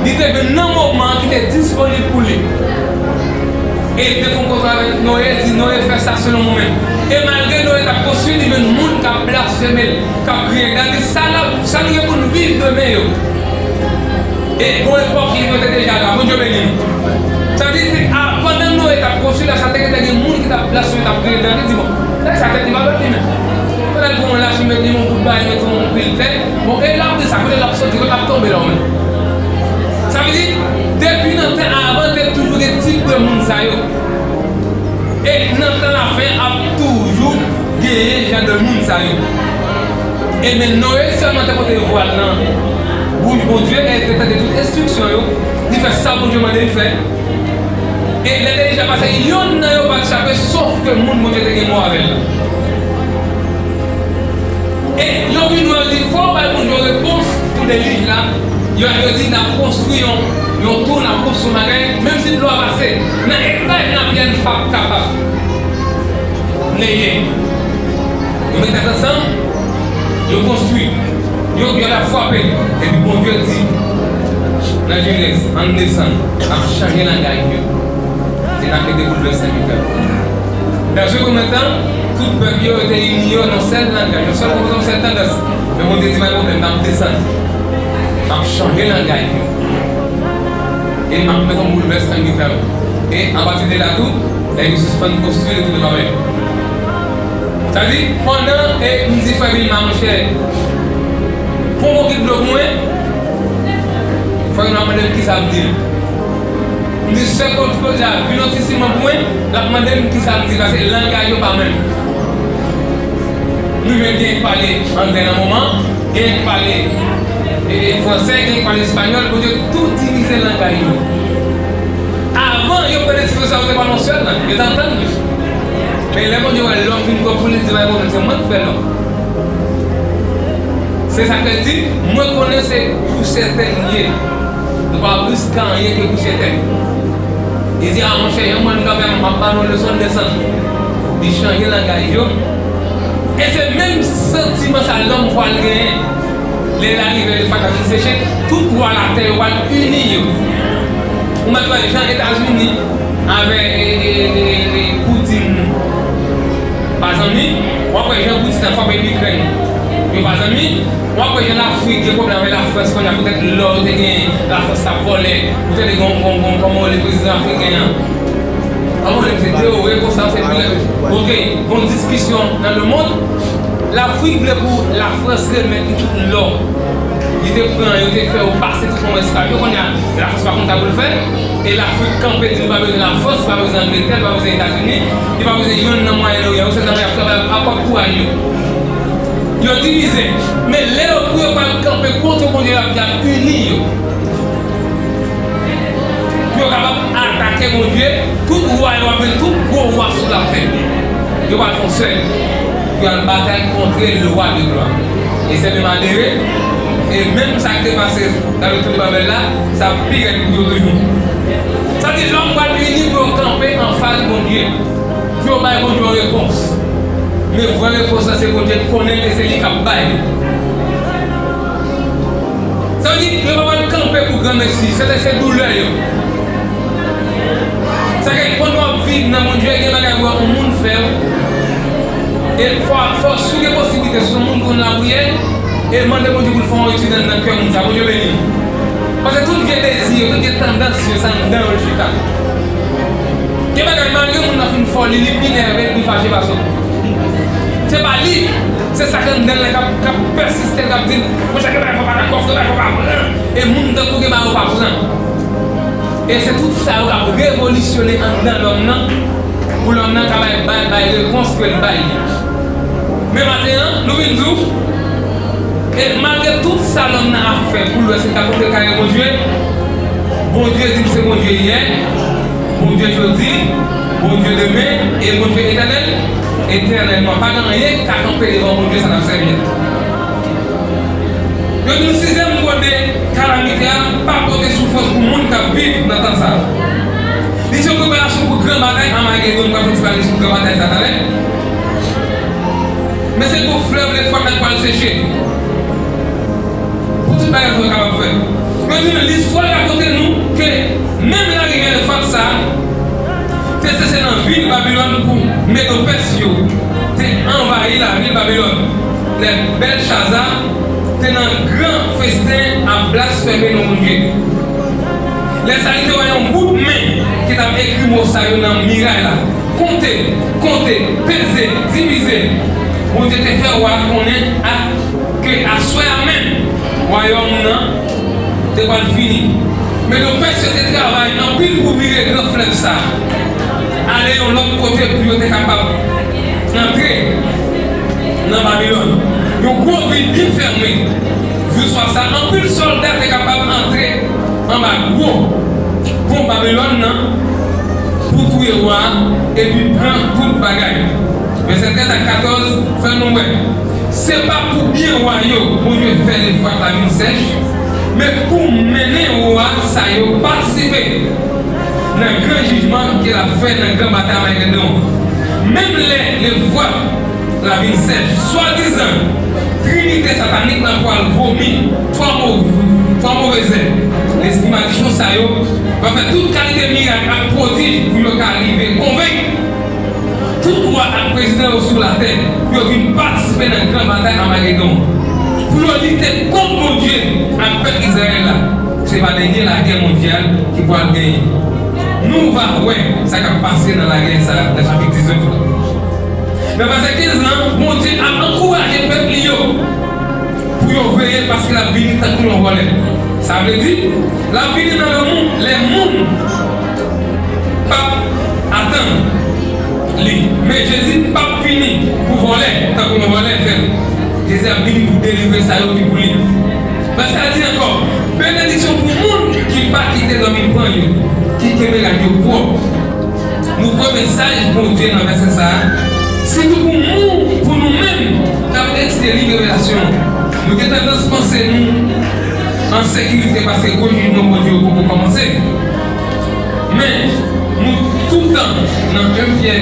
Li te vin nan moman ki te disponib pou li. E li te fè yon koze avèk Noye, li di, Noye, fè sa selon ou menm. E malgre Noye t ap konstwi, li jwenn moun k ap blasfeme l, k ap griyen. Gade sa l ap, sa nou gen pou n viv demen yo. E gon epòk, yo te deja la. Bondye beni nou. Sa vle di, a, pandan Noye t ap konstwi la, sa te gentan gen moun ki t ap blasfeme, t ap griyen dan, li di, bon, nèg sa tèt li pa dwat li menm. Pandan l pran yon lach, li met li yon bout bagay, li met yon pil tè. Bon, e l ap di sa, kote l ap soti, kote l ap tonbe la, ou menm. Sa vle di, depi nan tan avan, te toujou gen tip de moun sa yo. E nan tan lafen, ap toujou genyen jan de moun sa yo. E men Noye sèlman te pote vwal nan bouch Bondye, e te tande tout enstriksyon yo, li fè sa Bondye mande l fè. E lè delij la pase, yonn nan yo pa t chape, sof ke moun Bondye te gen mò avè l lan. E yo vin wè, yo di, fò w bay Bondye yon repons pou delij la. Yo, yo di, n ap konstwi yon, yon tou, n ap konstwi yon bagay, menm si dlo a pase, nan etaj n ap ye a, n p ap kapab neye. Yo met tèt ansanm, yo konstwi. Yo, yo la frape. Epi Bondye di, nan Jenèz, ann desann, n ap chanje langaj yo. E n ap mete boulvèsman ki fèt. Dans un premier temps, tout pèp yo, yo te ini yo nan sèl langaj, yon sèl konpòtman, yon sèl tandans. Men Bondye di, pa gen pwoblèm, n ap desann. M ap chanje langaj yo. E m ap mete yon boulvèsman ki fèt. E apati de la tou, nèg yo sispann konstwi le tou de Babèl. Sa di, pandan, e m di frè Vilma, monchè, pran yon bokit dlo pou mwen, frè Vilma mande m kisa m di l. M di, sè Claude Claudia vin yon ti siman pou mwen, l ap mande m kisa m di l, paske langaj yo pa menm. Nou jwenn gen k pale anglè nan moman, gen k pale, e, e, fransè, gen k pale espanyòl, Bondye tou divize langaj yo. Avan, yo pran desizyon sa, yo te pale yon sèl lang, yo te antann yo. Men lè Bondye wè lòm vin twòp pou li, li di, pa gen pwoblèm, se mwen k fè lòm. Se sa k fè l di, mwen konnen se pou sèten m ye. Nou pa plis ka anyen ke pou sèten. Li di, a monchè, yon moun kanmenm, m ap ba nou leson, desann. Li chanje langaj yo. E se menm santiman sa lòm pral genyen. Lè l arive, lè fatra fin seche, tout wa latè yo pral ini yo. Ou mèt wè jan Etazini avè, e, e, e, e, Putin pa zanmi, w ap wè jan Putin ap frape Ikrèn, yo pa zanmi, w ap wè jan Lafrik gen pwoblèm avè Lafrans kounye a, poutèt lò yo te genyen, Lafrans t ap vòlè, poutèt gen yon, yon, yon, kòman yo rele prezidan afriken an. Kòman yo rele misye, Traoré konsa, se pi lè. Oke, gon diskisyon nan lemonn, Lafrik vle pou Lafrans remèt li tout lò li te pran, yo te fè yo pase tout kòm esklav yo. Kounye a, Lafrans pa konn sa pou l fè. E Lafrik kanpe, di li pa bezwen Lafrans, li pa bezwen Angletè, li pa bezwen Etazini, li pa bezwen yonn nan Mwayen Oryan. Yo se zanmi ap travay ap ap kouraj yo. Yo divize. Men lè yo pou yo pral kanpe kont Bondye, y ap, y ap ini yo. Pou yo kapab atake Bondye, tout wa yo ap vin, tout gwo wa sou latè. Yo pral fè yon sèl. Pou y al batay kont le roi de gloire. E se menm adere, e menm sa k te pase nan le tou de Babèl la, sa pi rèd pou yo toujou. Sa di lòm pral ini pou yo kanpe anfas Bondye, pou yo bay Bondye yon repons. Men vrè repons la se Bondye k konnen l e se li k ap bay li. Sa vle di, yo pa pral kanpe pou granmesi, se, se doulè yo. Sa ke pandan w ap viv nan Bondye, gen bagay ou wè yon moun fè w. E fò, fò, si w gen posiblite, si w se yon moun ki konn lapriyè, e mande Bondye pou l fè yon etid anndan kè moun sa, Bondye beni w. Paske tout vye dezi yo, tout vye tandans yo, se anndan yo l chita. Gen bagay, malgre moun nan fin fè w li, li pi nève, li pi fache pase w. Se pa li, se sa k anndan l la k ap, k ap pèsiste, k ap di l, monchè, gen bagay fò pa dakò, gen bagay fò pa pran. E moun tankou gen bagay yo pa pran. E se tout sa yo k ap revolisyone anndan lòm nan, pou lòm nan ka bay, bay, bay repons ke l bay li. Men maten an, nou vin di w, e malgre tout sa lòm nan ap fè pou l wè si l ka pote l kare Bondye, Bondye di l se Bondye yè, Bondye jodi, Bondye demen, e Bondye etènèl, etènèlman. Pa gen anyen k ka kanpe devan Bondye sa n ap sèvi a. Yo di nou sizyèm gode kalamite a pa pote soufrans pou moun k ap viv nan tan sa a. Li se yon preparasyon pou gran batay Amagedon. Nou pral fè yon ti pale sou gran batay sa talè. Men se gwo flèv Lefwat la k pral seche. Pou tout bagay sa yo kapab fèt. Yo di nou, listwa rakonte nou ke menm larivyè Lefwat sa a te sese nan vil Babilòn pou Medopès yo te anvayi lavil Babilòn. Lè Bèlchaza te nan gran festen ap blasfeme non Bondye. Lè sa a li te wè yon bout men ki t ap ekri mo sa yo nan miray la. Konte, konte, peze, divize. Bondye te fè wa a konnen a, ke aswè a menm, wayòm nan te pral fini. Medopès yo te travay anpil pou vire gran flèv sa a ale yon lòt kote pou yo te kapab antre nan Babilòn. Yon gwo vil byen fèmen. Jou swa sa, anpil sòlda te kapab antre anba gwo pon Babilòn nan pou touye wa a epi pran tout bagay. Vèsè trèz ak katòz fè nou wè, se pa pou byen wa yo Bondye fè Lefwat la vin sèch, men pou mennen wa sa yo patisipe nan gran jijman ke l ap fè nan gran batay Amagedon. Menm lè Lefwat la vin sèch, swadizan trinite satanik lan pral vomi twa mo-, twa move zèb. Lespri madichon sa yo va fè tout kalite mirak ak pwodij pou yo ka rive konvenk tout wa ak prezidan yo sou latè pou yo vin patisipe nan gran batay Amagedon, pou yo lite kont Bondye ak pèp Izrayèl la. Se pa dènye lagè mondyal ki pral genyen. Nou va wè sa k ap pase nan lagè sa a nan chapit diznèf la. Nan vèsè kenz lan, Bondye ap ankouraje pèp li yo pou yo veye paske l ap vini tankou yon vòlè. Sa vle di, l ap vini nan yon moun, lè moun p ap atann li. Men Jezi p ap vini pou vòlè, tankou yon vòlè fè l. Jezi ap vini pou delivre sa yo ki pou li. Vèsè a di ankò, benediksyon pou moun ki pa kite dòmi pran yo, ki kenbe rad yo pwòp. Nou kwè mesaj Bondye nan vèsè sa a, sitou pou moun, pou nou menm k ap etidye liv Revelasyon an. Nou gen tandans panse nou an sekirite paske gwo jijman Bondye yo poko kòmanse. Men, nou toutan nan en Pyè,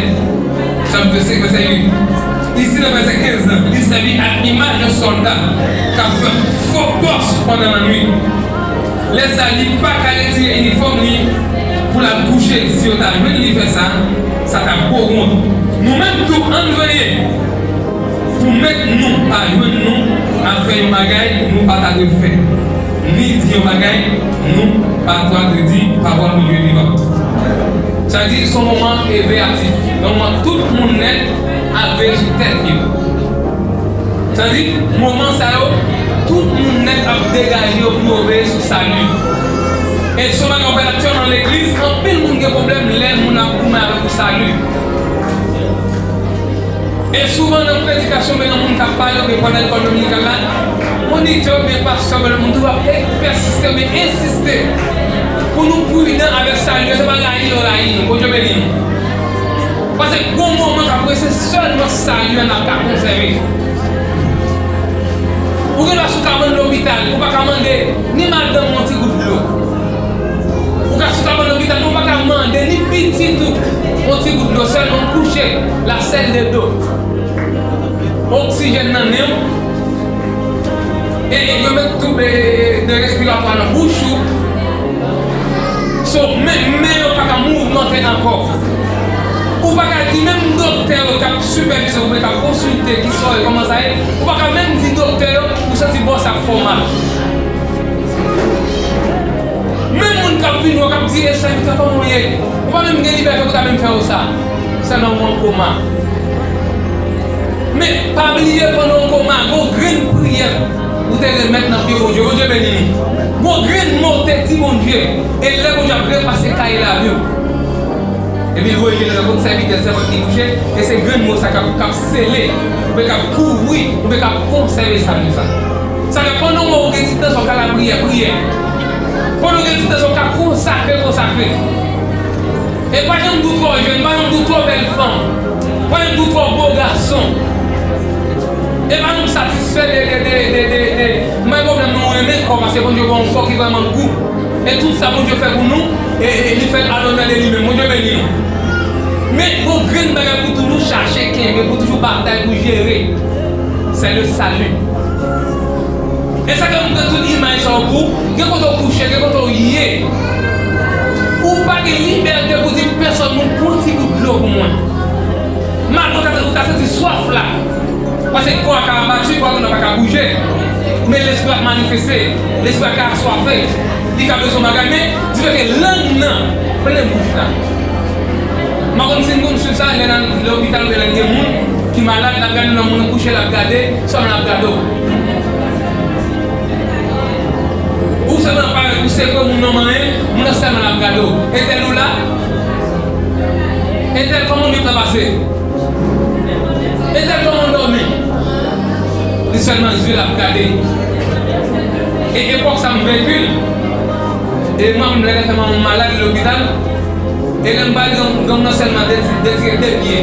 chapit senk, vèsè uit. Isi, nan vèsè kenz lan, li sèvi ak imaj yon sòlda k ap fè fo pòs pandan lannwit. Lè sa, li pa ka retire inifòm li pou l al kouche. Si yo ta jwenn li fè sa, sa t ap gwo wont. Nou menm tou, ann veye pou mèt nou pa jwenn nou ap fè yon bagay nou pa ta dwe fè, ni di yon bagay nou pa ta dwe di. Pawòl Bondye vivan. Sa di, se yon moman eveyatif, yon moman tout moun nèt ap veye sou tèt yo. Sa di, moman sa yo, tout moun nèt ap degaje yo pou yo veye sou sali. E se yon bagay w wè aktyèlman nan legliz, anpil moun gen pwoblèm lè moun ap goumen avèk yon sali. E souvan nan predikasyon, men nan moun k ap pale, oubyen pandan lekòl dominikal la, monitè oubyen pastè oubyen lòt moun toujou ap pèsiste oubyen ensiste pou nou pridan avèk sali yo. Se pa rayi yo rayi nou. Bondye beni nou. Paske gon moman k ap rive, se sèlman sali a n ap ka konsève. Ou gen dwa sou kabann lopital, ou pa ka mande ni madanm yon ti gout dlo. Ou ka sou kabann lopital, men ou pa ka mande ni pitit ou yon ti gout dlo, sèlman kouche, la sèl de do. Oksijèn nan nen w. E, e yo met tube, e, de respiratwa nan bouch ou. So, men, men yo pa ka mouvmante ankò. Ou pa ka di menm doktè yo k ap sipèvize w oubyen k ap konsilte ki sa w ye, kòman sa ye, ou pa ka menm di doktè yo ou santi bò sa ap fè w mal. Menm moun k ap vin wè w k ap di, "E sèvitè, kòman w ye?" Ou pa menm gen libète pou ta menm fè yo sa. Sèlman ou an koma. Pa bliye, pandan w koma, gon grenn priyè ou te remèt nan pye Bondye. Bondye beni nou. Gon grenn mo w te di Bondye. E lè Bondye ap repase kaye lavi w, epi l voye je l nan kot sèvitè l, sèvant li kouche, e se grenn mo sa k ap, k ap sele, oubyen k ap kouvri, oubyen k ap konsève sali sa. Sa fè pandan w gen ti tan sa w ka lapriyè, priyè. Pandan w gen ti tan sa w ka konsakre, konsakre. E pa janm di w twò jèn, pa janm di w twò bèl fanm, pa janm di w twò bo gason. E pa janm satisfè de, de, de, de, de, de. M pa gen pwoblèm non, renmen kò, paske Bondye ba w yon kò ki vrèman gou. E tout sa Bondye fè pou nou, e, e li fè al anndan de li menm. Bondye beni nou. Men, gon grenn bagay pou toujou chache kenbe, pou toujou batay pou jere. C'est le salut. E sa ke m pran tout imaj sa yo pou, gen kote w kouche, gen kote w ye. Ou pa gen libète pou di pèsòn moun pran ti gout dlo pou mwen. Malgre w ta, ou ta santi swaf la. Paske kò a ka abati, kò a pa ka bouje. Men lespri a manifeste, lespri a ka aswafe. Li ka bezwen bagay, men difèke lang nan plennen bouch la. M pa konn si n konn swiv sa, lè nan lopital oubyen lè n gen moun ki malad, l ap gade nan moun nan kouche, l ap gade, sèlman l ap gade w. Ou sèlman parèt pou sekwe moun nan manyen, moun nan sèlman l ap gade w. Entèl ou la? Entèl, kòman nwit la pase? Entèl, kòman w dòmi? Li sèlman zye l ap gade. E epòk sa m venki l. E manman m, lè l te fè manman m malad, li lopital. E lè m pale, granm, granm nan sèlman detire de pye.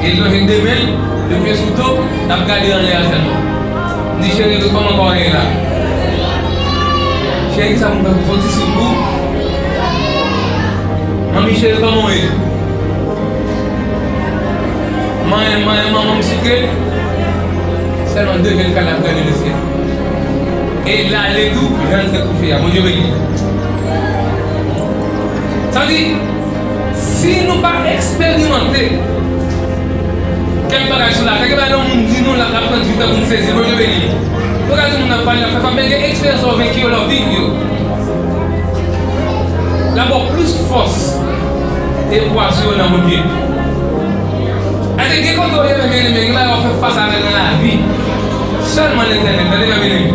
E l lonje de men l, de pye sou do, l ap gade anlè a sèlman. M di, cheri, kòman kò w ye la? Cheri, kisa pou m fè pou fè yon ti souk pou ou? Manmi cheri, kòman w ye? Manyen, manyen, manman m souke. Sèlman de men l ka l ap gade mesye. E l ale tou, jan l te kouche a. Bondye beni. Sa di, si nou pa eksperimante kèk bagay sou latè, gen bagay yon moun di nou, l ap, l ap pran difikilte pou n sezi. Bondye beni nou. Nou ka di moun nan pale, l ap fè fap, men gen eksperyans lè w venki yo, lè w viv yo. L ap ba w plis fòs e pwa sou yo nan Bondye. Paske gen kote w ye, men, men, men, gen bagay w ap fè fas avè l nan lavi. Sèlman Letènèl, tande, mè byeneme.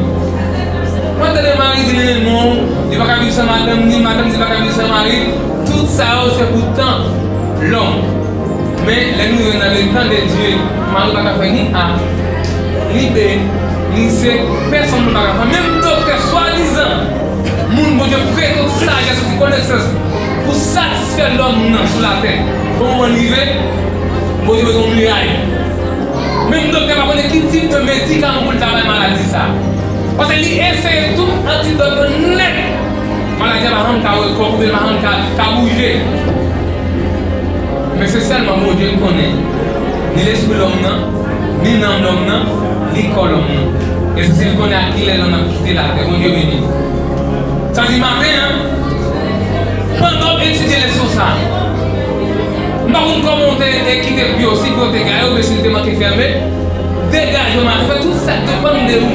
Mwen tande mari di li renmen w, li pa ka viv san madanm, ni madanm di li pa ka viv san mari. Tout sa yo, se pou tan lòm. Men, lè nou rive nan le tan de Dye, mari pa ka fè ni A, ni B, ni C, pèsonn nou pa ka fè. Menm doktè swadizan, moun Bondye prete tout sajès, tout konesans pou satisfè lòm nan sou latè. Bon moman rive, Bondye mete yon miray. Menm doktè pa konnen ki tip de medikaman pou l ta bay maladi sa. Paske li eseye tout antidòt yo nèt. Maladi a pa janm ka rekòpre, pa janm ka, ka bouje. Men se sèlman Bondye k konnen ni lespri lòm nan, ni nanm lòm nan, ni kò lòm nan. E se li konnen a kilè lòm nan ap kite latè. Bondye beni. Sa di maten an, pandan w ap etidye leson sa a, m pa konn kòman w te, e kite pye w, si pye w te gaye oubyen si l te manke fèmen. Degaje w maten, fè tout sa k depann de ou.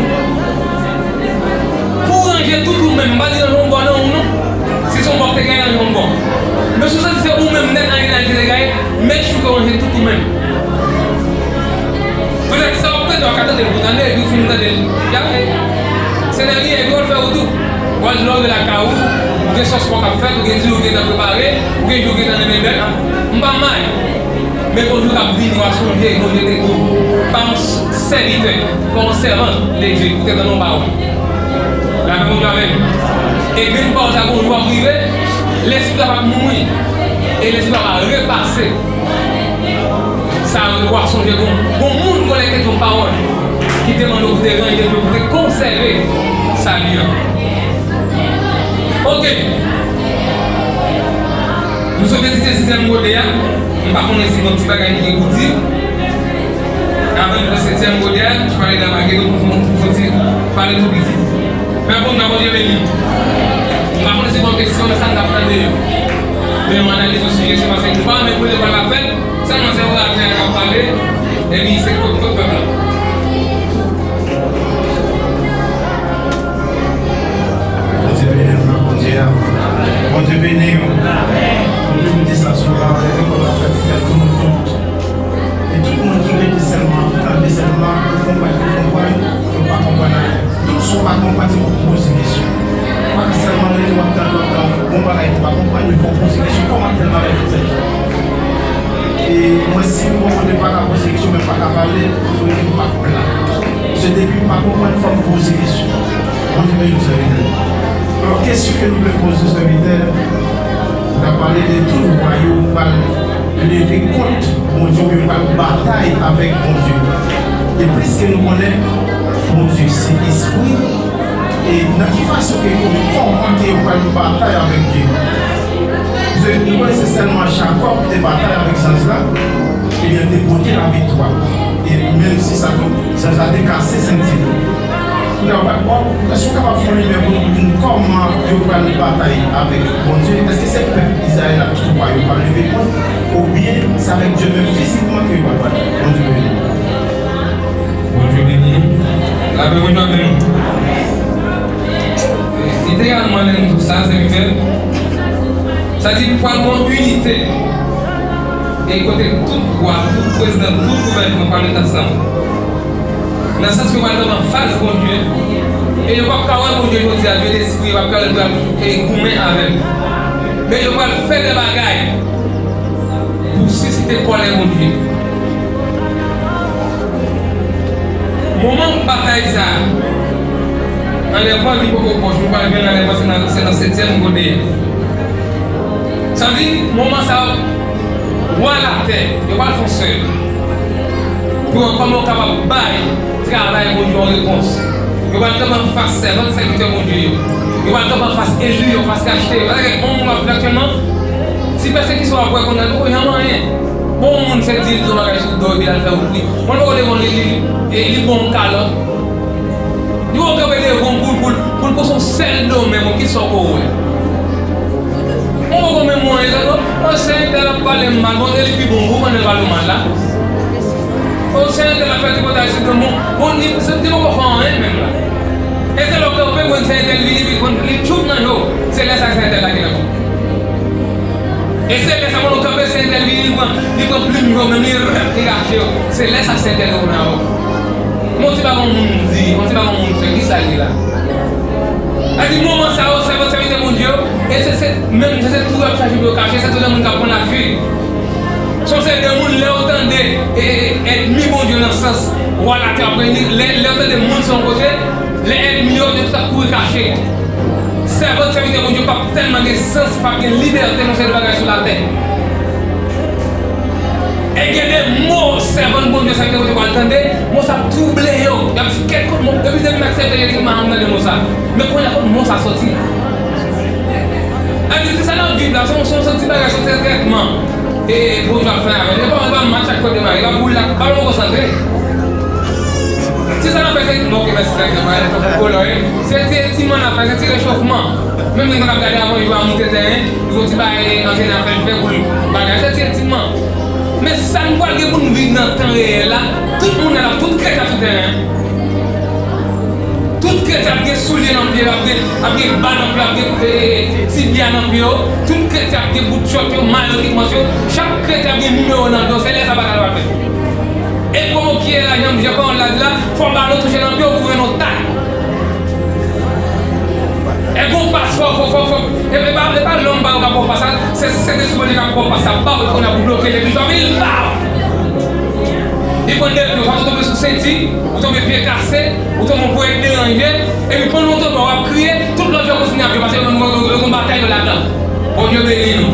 Pou w ranje tout ou menm, m pa di ranje yon bò nan ou non. Si se yon bò k te gaye, ranje yon bò. Men si w santi se ou menm nèt, anyen, anyen ki te gaye, make sure ke w ranje tout ou menm. Petèt sa w ap tande, w ka tande l pou tande, epi w fin tande l, y ap, se dènye, epi w al fè wout ou. W al lòre lakay ou, ou gen sòs pòk ap fèt, ou gen diri ou gentan prepare, ou gen diri ou gentan nan bèbèt. M pa may. Men gon jou k ap vini, w a sonje, Bondye te di w, pa yon s-, sèvitè, pa yon sèvant de Dye, ou te tann yon pawòl. Lapè Bondye avè nou. E grenn pawòl sa, gon jou ap rive, lespri a p ap mouri. E lespri a va repase. Sa w a sonje, gon, gon moun konekte yon pawòl ki te mande w pou te ranje, pou te konsève sali an. Ok. Nou sot etidye setyèm gode a. M pa konnen si gon ti bagay ki gen pou di. Avan nou pran setyèm gode a, nou pale nan Magedo pou, pou, pou fon ti pale tou piti. Pè bon, nan Bondye beni. M pa konnen si gon kesyon nan sa n t ap tande yo. Men yon analiz yon sijè, se paske nou pa renmen pou lekòl la fèt. Sèlman se oratè a k ap pale, epi se kot, kot pèp la. Bondye beni nou, Bondye a. Bondye beni w. Bondye beni sa sou la, lè lekòl la fèt, fè tout moun kont. E tout moun ki rete Si m gon kote m pa ka poze kesyon, men m pa ka pale, m pa pla. Se depi m pa konprann, fò m poze kesyon. Bondye beni w, sèvitè. Alò, kesyon ke nou vle poze, sèvitè, nou ta pale de tout wa yo pral leve kont Bondye, oubyen pral batay avèk Bondye. E pliske nou konnen, Bondye se espri, e nan ki fason ke, kòman ke yo pral batay avèk Dye? Paske nou konnen se sèlman Jakòb ki te batay avèk zanj la, ebyen, te pote laviktwa. E menm si sa tou, zanj la te kase senti l. Kounye a, w pa, w, èske w kapab fè yon limyè pou nou, pou nou, kòman yo pral batay avèk Bondye? Èske se pèp Izrayèl la, tout wa yo pral leve kont, oubyen se avèk Dye menm fizikman ke yo pral batay? Bondye beni. Bondye beni. Lapè Bondye avè nou. Literalman, lè nou di sa, sèvitè, sa di pral gen yon inite. E kote tout wa, tout prezidan, tout gouvènman pral met ansanm. Nan sans ke yo pral kanpe anfas Bondye. E yo p ap ka wè Bondye jodi a, Dye lespri, yo p ap ka wè l pral, e, goumen avè l. Men yo pral fè de bagay pou sisite kòlè Bondye. Moman batay sa a, anlèvman li poko pwòch, nou pral jwenn anlèvman, se nan, se nan setyèm kote. Sa vle di, moman sa a, wa latè, yo pral fè yon sèl. Pou yo, kòman yo kapab bay travay Bondye yon repons. Yo pral kanpe anfas sèvant, sèvitè Bondye yo. Yo pral kanpe anfas eli yo, anfas rachte yo. Paske yon moun k ap viv aktyèlman, ti pèsekisyon w ap wè kounye a, ou pa janm anyen. Bon, yon moun se di l di yon bagay sou do, epi l al fè wout li. Moun poko te konn li, li, li, li bon kalòt. Li poko kanpe devan w pou, pou, pou l pase yon sèl do, men bon, kisa w ko wè? Mwen poko menm mwen, sa non. Ansyen entèl ap pale m mal, bon, se li pi bon, ou konnen l pale w mal la. Ansyen entèl ap fè tripotay sou granmoun, bon, li, se, li poko fè anyen menm la. E se lè w kanpe, bon, ansyen entèl vini, vin pran li tchoup nan je w. Se lè sa ansyen entèl la gen nan kou. E se lè sa, bon, w kanpe, ansyen entèl vini, li pran, li pran plim je w, menm li rèp, li rache yo. Se lè sa ansyen entèl yo nan avè w. Yon ti bagay yon moun di, yon ti bagay yon moun fè, kisa l ye la? Sa di moman sa yo, sèvant, sèvitè Bondye yo, e se, se, menm, se, se tou y ap chache pou yo kache, se tou de moun k ap pran lafit. Se yon seri de moun, lè yo tande, e, e, ènmi Bondye nan sans, wa latè ap reyini, lè, lè yo tande moun se yon kote, lè ènmi yo, yo tout ap kouri kache. Sèvant, sèvitè Bondye p ap tèlman gen sans, p ap gen libète nan seri de bagay sou latè. E gen de mo sèvant Bondye sa yo te pral tande, mo sa ap twouble yo. Y ap di, kèt kot mo, depi, depi m aksepte Jezi, m pa janm tande mo sa. Men kounye a, kot mo sa soti? Sa vle di, ti sa n ap viv la, se yon, se yon ti bagay, se yon ti trètman. E Bondye ap fè avè l. E pa, e pa match ak Kot de Mari, e pa boul la, pa nou konsantre. Ti sa n ap fè, se, bon, ok, mèsi, sèvitè, mwen, kolò, e. Se ti, ti mann afè, se ti rechofman. Menm moun k ap gade avan, yo a moute teren, yo ti bay antrenè a fè l fè pou l bagay. Se ti, ti man. Men sa nou pral gen pou n viv nan tan reyèl la, tout moun nan, tout kretyen sou teren an. Tout kretyen ap gen soulye nan pye yo, ap gen, ap gen ba nan pye yo, ap gen, e, e, tibya nan pye yo. Tout kretyen ap gen bout chòt yo, mayo ki kòmanse yo. Chak kretyen ap gen nimewo nan do, se lè sa bagay la pral fèt. E kòman ki ye la, jan, jan pawòl la di la, fò balon touche nan pye w pou w jwenn yon tak. E gon pas, fò, fò, fò, fò. E, e pa, e pa lòm pa yo k ap ba w pas la, se Sentespri Bondye k ap ba w pas la, ba w, kounye a pou bloke l, epi jòm li ba w. Li pran de pye, ou tonbe sou senti, ou tonbe pye kase, ou tonbe yon ponyèt deranje, epi pandan w tonbe w ap kriye, tout lòt yo kontinye ap viv, paske yo menm yo, yo, yo gon batay yo ladan. Bondye beni nou.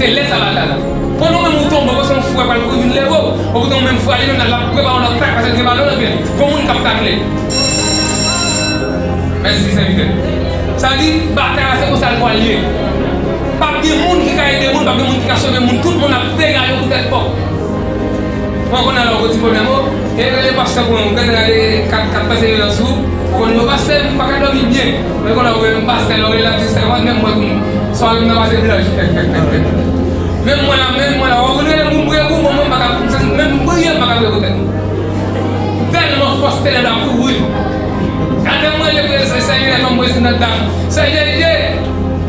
Se lè sa batay la. Pandan w menm ou tonbe, ou panse yon frè pral kouri vin leve w, ou kote yon menm frè li menm la, l ap prepare yon lòt tak, paske l gen balon nan pye l. Gon moun k ap takle. Mèsi, sèvitè. Sa di, batay la, se konsa l pral ye. P ap gen moun ki ka ede moun, p ap gen moun ki ka sove moun. Tout moun ap degaje pou tèt pa w. Mwen konnen lè w gon ti pwoblèm, o, e rele pastè pou mwen, ou gentan rele kat, kat pastè yo sou ou, ou konnen yo pastè, m pa ka dòmi byen. Mwen konnen ou rele m pastè, lè w rele l ap di sèvant, menm mwen tou, sware m nan pase blanch. Menm mwen la, menm mwen la, ou rele m pou m priye pou ou, bon, mwen m pa ka, menm priye m pa ka priye pou tèt mwen. Tèlman fòs tenèb la kouvri m. Atè mwen rele Sè Jene kòm prezidan dam. Sè Jene,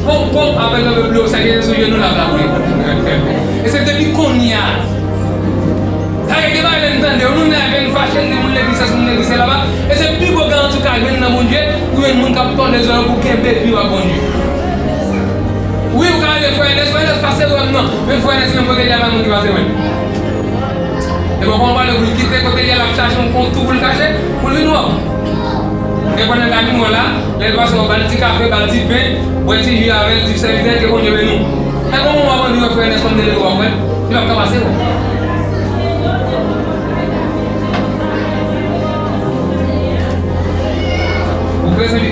pon, pon, apèl nan blo, Sè Jene sou jenou l ap la priye. E se depi kounye a. Sa gen de bagay lè n tande yo, nou nève, n fache, n di moun legliz sesi, moun legliz sela, e se pi gwo garanti w ka jwenn nan Bondye, pou jwenn moun k ap tòde zòrèy w pou kenbe vi w ak Bondye. Wi, ou ka rele frè Enès, frè Enès pase wè m non, men frè Enès menm poko gen dèyè moun ki pase wè l. E bon, kòman pale pou l kite kote l ye, l ap chache yon, yon tou pou l kache, pou l vin wè w. E pandan l ap vin wè w la, lè l pase, w ba l ti kafe, ba l ti pen, bwè ti ji avè l, di sèvitè, ke Bondye beni w. E bon, w ap vin wè frè Ernest kòm delege w ap wè l, li p ap ka pase w. Ou klè, zanmi?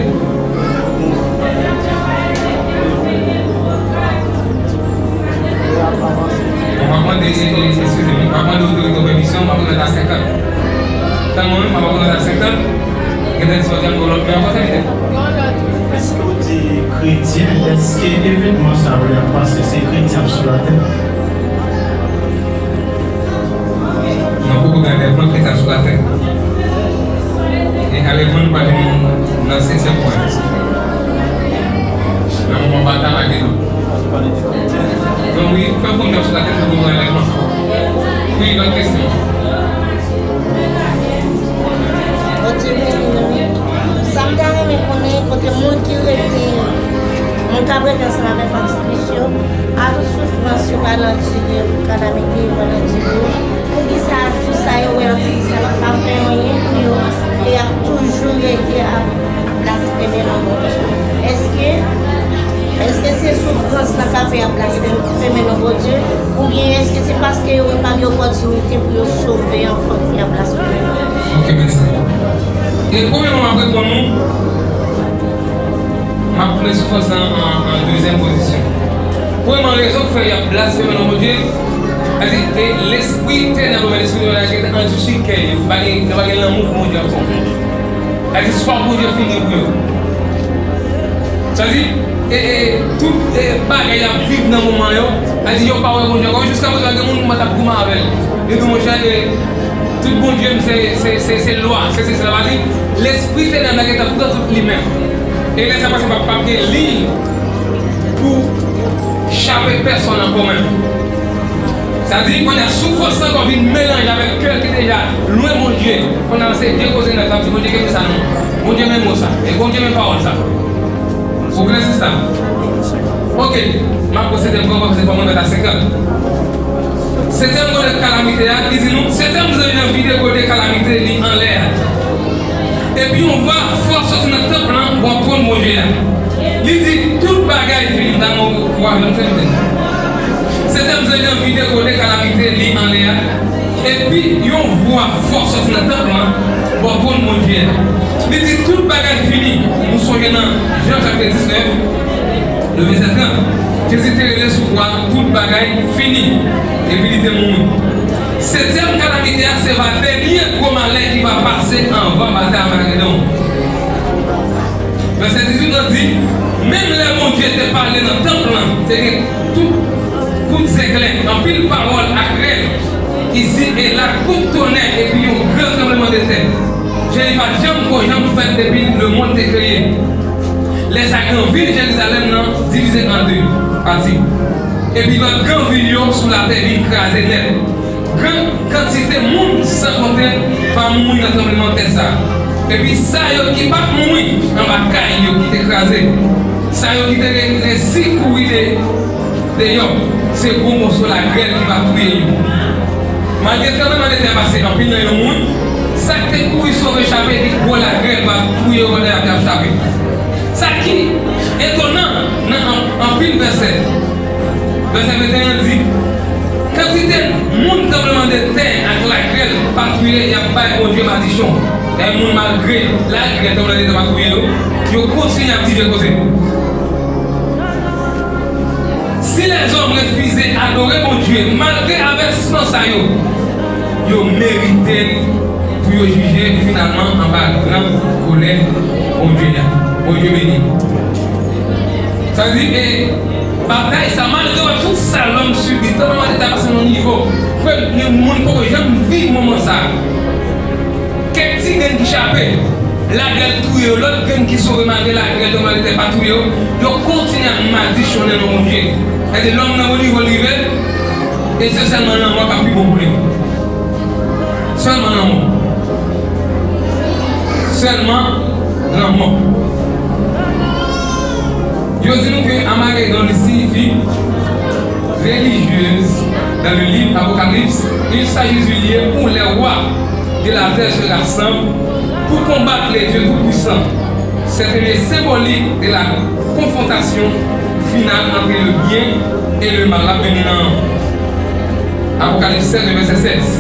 Bon, m ap mande, e, e, eskize m, m ap mande otorite w pèmisyon, m ap remèt a senkant. Sèlman wi, m ap remèt a senkant. Gen de sòti an lòt men ankò, sèvitè. Èske w te kretyen? Èske evènman sa yo ap pase, se kretyen ap sou latè? Non, poko gen anlèvman ki ta sou latè. E anlèvman nou pa jwenn nan setyèm pwen. Nan moman batay la gen non. Donk wi, fè fon jòb sou latè, nou gen anlèvman. Wi, lòt kesyon. Bondye beni nou. Sa m ta renmen konnen, kote moun ki rete, moun k ap rete ansanm avèk antikris yo, a tout soufrans yo pa nan di yo, kalamite yo pa nan di yo. Poukisa jou sa yo wè antikris la pa ka fè anyen pou yo, e y ap toujou rete ap blasfeme non Bondye? Èske, èske se soufrans la k ap fè y ap blasfeme non Bondye? Oubyen èske se paske yo wè pa gen opòtinite pou yo sove ankò ki ap blasfeme non Bondye? Ok, mèsi. E premyèman, m ap reponn ou. M ap met soufrans lan an, an dezyèm pozisyon. Premyèman, rezon k fè y ap blasfeme non Bondye, sètadi, e lespri tenèb oubyen lespri de maladi ki te andisi kè yo, pa gen, yo pa gen lanmou pou Bondye ankò. Sètadi, swa Bondye fini pou yo. Sètadi, e, e, tout, e, bagay y ap viv nan moman yo, sètadi, yo pa wè Bondye ankò. Jiska prezan, gen moun ki konmans ap goumen avè l. Li di, monchè, e, tout Bondye m se, se, se, se lwa, se, se, se la, pa di, lespri tenèb la gentan pran tout li menm. E lè sa pase, p ap, p ap gen liy pou chape pèsonn ankò menm. Sa di, kounye a, soufrans lan ankò vin melanje avèk kè ki deja lwen Bondye. Kounye a, se vye koze nèt, l ap di, Bondye kenbe sa non. Bondye men mo sa. E Bondye men pawòl sa. Ou klè, sista? Ok. M ap pran setyèm pwen, paske fò mwen mèt a senkant. Setyèm pwen de kalamite a, li di nou, setyèm zanj lan vide gode kalamite li anlè a. Epi yon vwa fò soti nan tanp lan, bò twòn Bondye a. Li di, tout bagay fini. Tann w a jwenn, sèvitè. Setyèm zanj lan vide gode kalamite li anlè a. Epi yon vwa fò soti nan tanp lan, bò twòn Bondye a. Li di, tout bagay fini. Nou sonje nan Jan chapit diznèf, le vèsè trant. Jezi te rele sou kwa, tout bagay fini. Epi li te mouri. Setyèm kalamite a se va dènye gwo malè ki va pase anvan batay Amagedon. Vèsè dizuit lan di, menm lè Bondye te pale nan tanp lan, te gen tout kout zèklè, anpil pawòl ak rèl, isi e la, kout tonè epi yon gran tranblemanntè. Jan li pa t janm ko janm fèt depi lemonn te kreye. Lè sa gran vil Jerizalèm nan divize an de pati. Epi lòt gran vil yo sou latè vin kraze nèt. Gran kantite moun san konte va mouri nan tranblemanntè sa a. Epi sa yo ki pa t mouri anba kay yo ki te kraze, sa yo ki te re-, resi kouri de, deyò, se gwo moso lagrèl ki va touye yo. Malgre tranblemanntè a pase, anpil nan yo mouri. Sa k te kouri sove chape, epi gwo lagrèl va touye yo pandan y ap chape. Sa ki etonan nan an-, anpil vèsè, vèsè venteyen an di, kantite moun tranblemanntè ak lagrèl pa touye, y ap bay Bondye madichon. Dayè moun, malgre lagrèl, tranblemanntè pa touye yo, yo kontinye ap di vye koze. Si lèzòm refize adore Bondye malgre avètisman sa yo, yo merite pou yo jije finalman anba gran kolè Bondye a. Bondye beni. Sa di, e, batay sa, malgre w wè tout sa lòm sibi, tanpri w ap pase nan nivo ke moun poko janm viv moman sa. Kèk ti grenn ki chape, lagrèl touye yo, lòt grenn ki sove malgre lagrèl tranblemanntè pa touye yo, yo kontinye ap madichonnen non Bondye. Sètadi lòm nan yon nivo l rive, e se sèlman lanmò k ap pi bon pou li. Sèlman lanmò. Sèlman lanmò. Yo di nou ke Amagedon li siyifi relijyez Dans le livre Apocalypse, il s'agit du lieu où les rois de la terre se rassemblent pour combattre le Dieu Tout-Puissant. C'est un lieu symbolique de la confrontation finale entre le bien et le mal. N ap vini nan Apokalips sèz, vèsè sèz.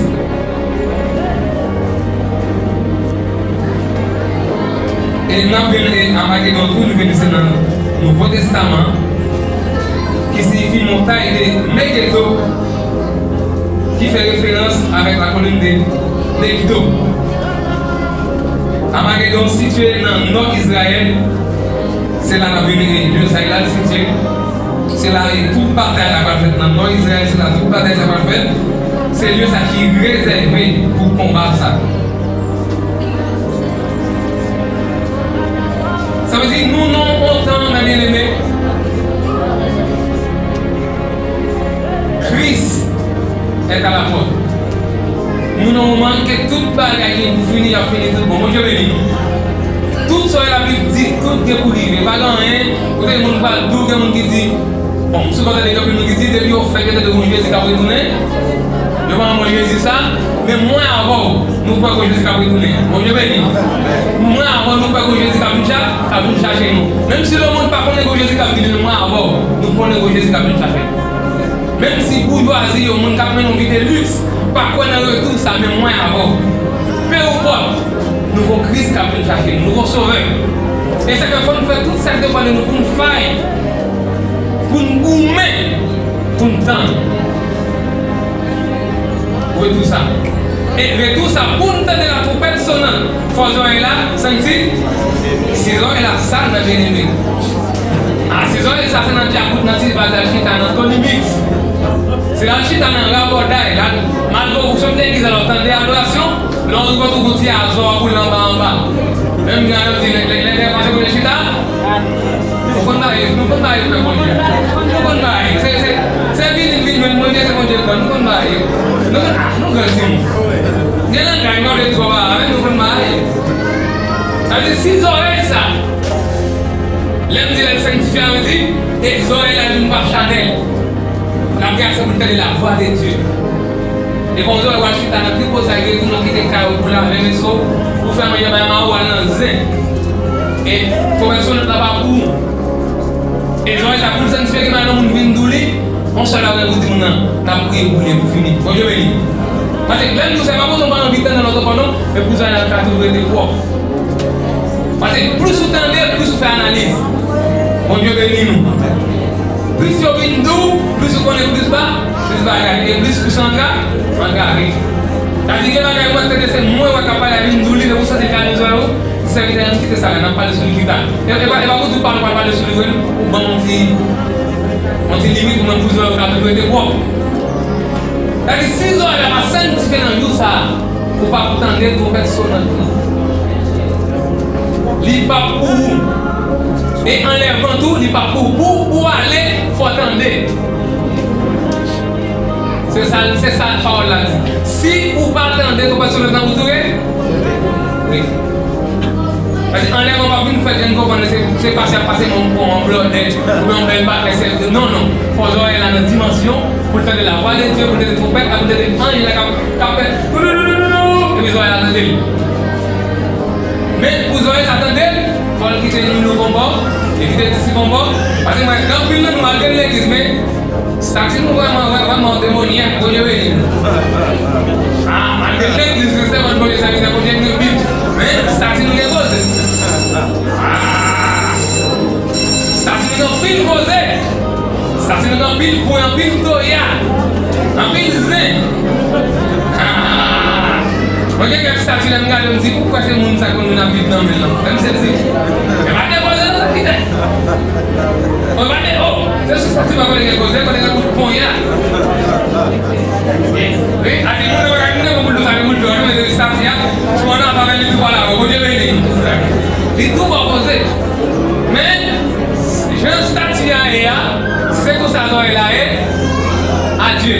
E n ap vin e Amagedon tou, nou vin se nan Nouvo Testaman, ki siyifi montay de Megedo, ki fè referans avèk la kolin de Megido. Amagedon sitiye nan nò Izrayèl, se la n ap vin e lye sa la sitiye. Se la e tout batay la pral fèt nan nò Izrayèl, se la tout batay sa pral fèt. Se lye sa ki rezève pou konba sa. Sa vle di, nou nan yon tan, mes bien-aimés, Christ est à la porte. Nou nan yon moman ke tout bagay gen pou fini, y ap fini tout bon. Bondye beni nou. Tout sa Labib di, tout gen pou rive. Pa gen anyen, kote moun pral di w, gen moun ki di, bon, m souvan tande gen anpil moun ki di, depi yo fèt, yo tande gon Jezi k ap retounen. Yo pa wè Jezi sa, men mwen avè w, nou kwè gon Jezi k ap retounen. Bondye beni nou. Mwen avè w, nou kwè gon Jezi k ap vin cha-, k ap vin chache nou. Menm si lemonn pa konnen gon Jezi k ap vini, men mwen avè w, nou konnen gon Jezi k ap vin chache nou. Menm si boujwazi yo, moun k ap mennen yon vi de liks, pa kwè nan retou sa, men mwen avè w. Pe ou pòv, nou gon Kris k ap vin chache nou, nou gon Sovè. E sa k fè fò n fè tout sa k depann de nou pou n fight, pou n goumen, pou n tann retou sa. E retou sa, pou n tande latwonpèt sonan, fò zòrèy la santi. Si zòrèy la sa, mes bien-aimés. A, si zòrèy sa se nan dyakout, nan ti vaz, l al chita nan Tony Mix. Si l al chita nan rabòday, l al, malgre ou sot legliz, alò tande adorasyon, lè w rive w twouve yon ti azò ap woule anba, anba. Menm jan yo di, lè, lè, lè, lè fache pou l chita, nou konn bagay, nou konn bagay yo fè Bondye. Nou konn bagay. Se, se, se vini, vini jwenn Bondye, se Bondye k ban, nou konn bagay yo. Nou konn, a, nou gran timoun. Gen langaj, nou pa vle twò pale, men nou konn bagay yo. Sa vle di, si zòrèy sa, lè m di l al sanktifye, sa vle di, e zòrèy la vin pa chanèl. L ap gen aksè pou l tande la voix de Dieu. E konn zòrèy w al chita nan pi gwo sa, gen tou nan kite kay ou pou lave veso, pou fè manje bay mari w, al nan zen. E konvèsyon nèt la pa pou ou. E zòrèy sa pou l sanktifye, gen nan moun vin di w li, yon sèl bagay pou di moun nan, n ap priye pou li pou fini. Bondye beni. Paske lè n di w sa, e pa pou nou pa anvi tande lòt ankò non, men pou zòrèy la ka toujou rete pwòp. Paske plis ou tande, plis ou fè analiz. Bondye beni nou. Plis yo vin di w, plis ou konnen plis ba, plis bagay. E plis ou se angra, angrave. Sa di gen bagay mwen tande se mwen wè k ap pale a vin di w li, depi w santi l ka nwi zòrèy ou, sèvitè an kite sa la, n ap pale sou li pita. E, e pa, e pa pou di w pa nou pral pale sou li vre non, ou ban yon ti, yon ti limit ou menm pou zòrèy ou ka toujou rete pwòp. Sa di si zòrèy la pa sanktifye nan jou sa a, ou p ap tande twonpèt sonan nan. Li p ap pou ou. E anlèvan tou, li p ap pou ou. Pou, pou w ale, fò w tande. Se sa, se sa pawòl la di. Si ou pa tande twonpèt sonan nan, ou tou re-, re-, Paske anlèman pa vin fèt, jan n konprann se, se pase ap pase yon, yon, yon blòdè, oubyen yon bèl patnè, se, non, non. Fò zòrèy la nan dimansyon, pou l tande lavwa de Dye, pou l tande twonpèt la, pou l tande anj la k ap, k ap fè doudoudoudou, epi zòrèy la tande l. Men, pou zòrèy sa tande l, fò l kite nou nou konbò, li kite disi konbò, paske mwen, gen anpil nan nou, malgre n legliz, men, Stati nou vrèman, vrèman demonyè, Bondye beni nou. Ah, malgre legliz, se sèvant Bondye, sèvitè Bondye, nou bib. Men, stati nou gen koze. Ah, stati nou gen anpil koze. Stati nou gen anpil pwen, anpil toya, anpil zen. Ah, mwen gen kèk stati lè m gade, m di, poukwa se moun sa konn vin ap bib nan men l lan? Menm se di. Men pa depoze nan kite. Mwen pa de, oh, se sou stati pa kote gen koze, kote gen bout ponya. Wi, ati moun nan pa ka vin devan boul dlo sa, gen boul dlo, nou mete stati a, sou annan avè li tou pa la, Bondye beni. Li tou pa poze. Men, jan stati a ye a, si se konsa zòrèy la ye, adye.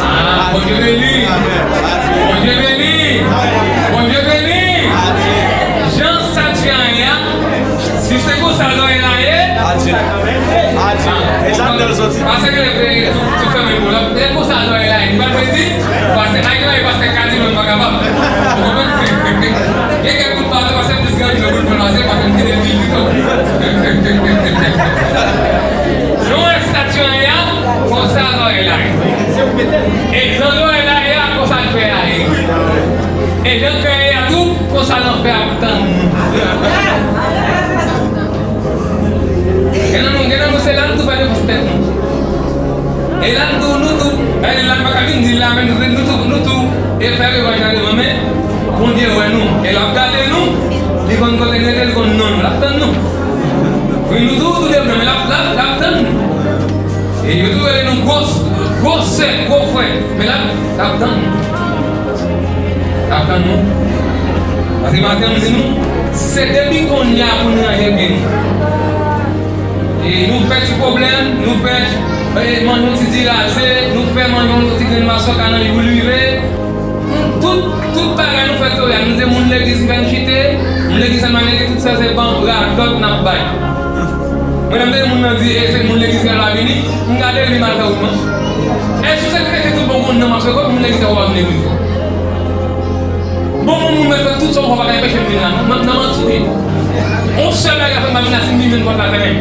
Ah, Bondye beni. Bondye beni. Bondye beni. Jan stati a ye a, Si se konsa zòrèy la ye. Adye. Adye. E sa m te soti. Pase ke tou, tou fèmen pou la. Konsa zòrèy la ye. Li pa vle di, pastè, ay, ay, pastè ka di, mwen pa kapab. Ou konprann? Gen kèk bout baton, pastè plis grandi lòt bout pase, pastè m kite l vin pito. Nou wè estati an ye a, konsa zòrèy la ye. E jan zòrèy la ye a, konsa kè a ye. E jan kè a ye a tou, konsa lanfè ap tann nou. Gen nan nou, gen nan nou, se la nou tou fè defans tèt nou. E la nou tou, nou tou, e la m pa ka vin di la, men nou, nou tou, nou tou, e fè revanj la devan, men Bondye wè nou. E l ap gade nou, li konn kote n rete, li konn non nou, l ap tann nou. Wi, nou tou, tou de men, men l ap, l ap, l ap tann nou. E yo tou rele nou gwo, gwo sè, gwo frè, men l ap, l ap tann nou. L ap tann nou. Paske maten an m di nou, se depi kounye a pou nou ranje pye nou. E nou pè ti pwoblèm, nou pè, e, manje yon ti diraze, nou pè manje yon ti grenn masòk a nan jou rive. Nou tout, tout bagay nou fè touyad. Nou se moun legliz ki fè n chite, moun legliz sa n pa gen tout sa se ban radòt n ap bay. Mwen, lè m tande moun nan di, e, se moun legliz ki pa vini, m gade li mal fè wout mwen. Èske se kretyen tout bon moun nan m ap fè kòb moun legliz sa w ap vin legliz? Bon, moun, moun mèt fè tout sa w pa ka enpeche m vin la, non. Nan, nan manti w ye. On sèl bagay k ap fè m pa vin la, si m vin jwenn pòt la fèmen.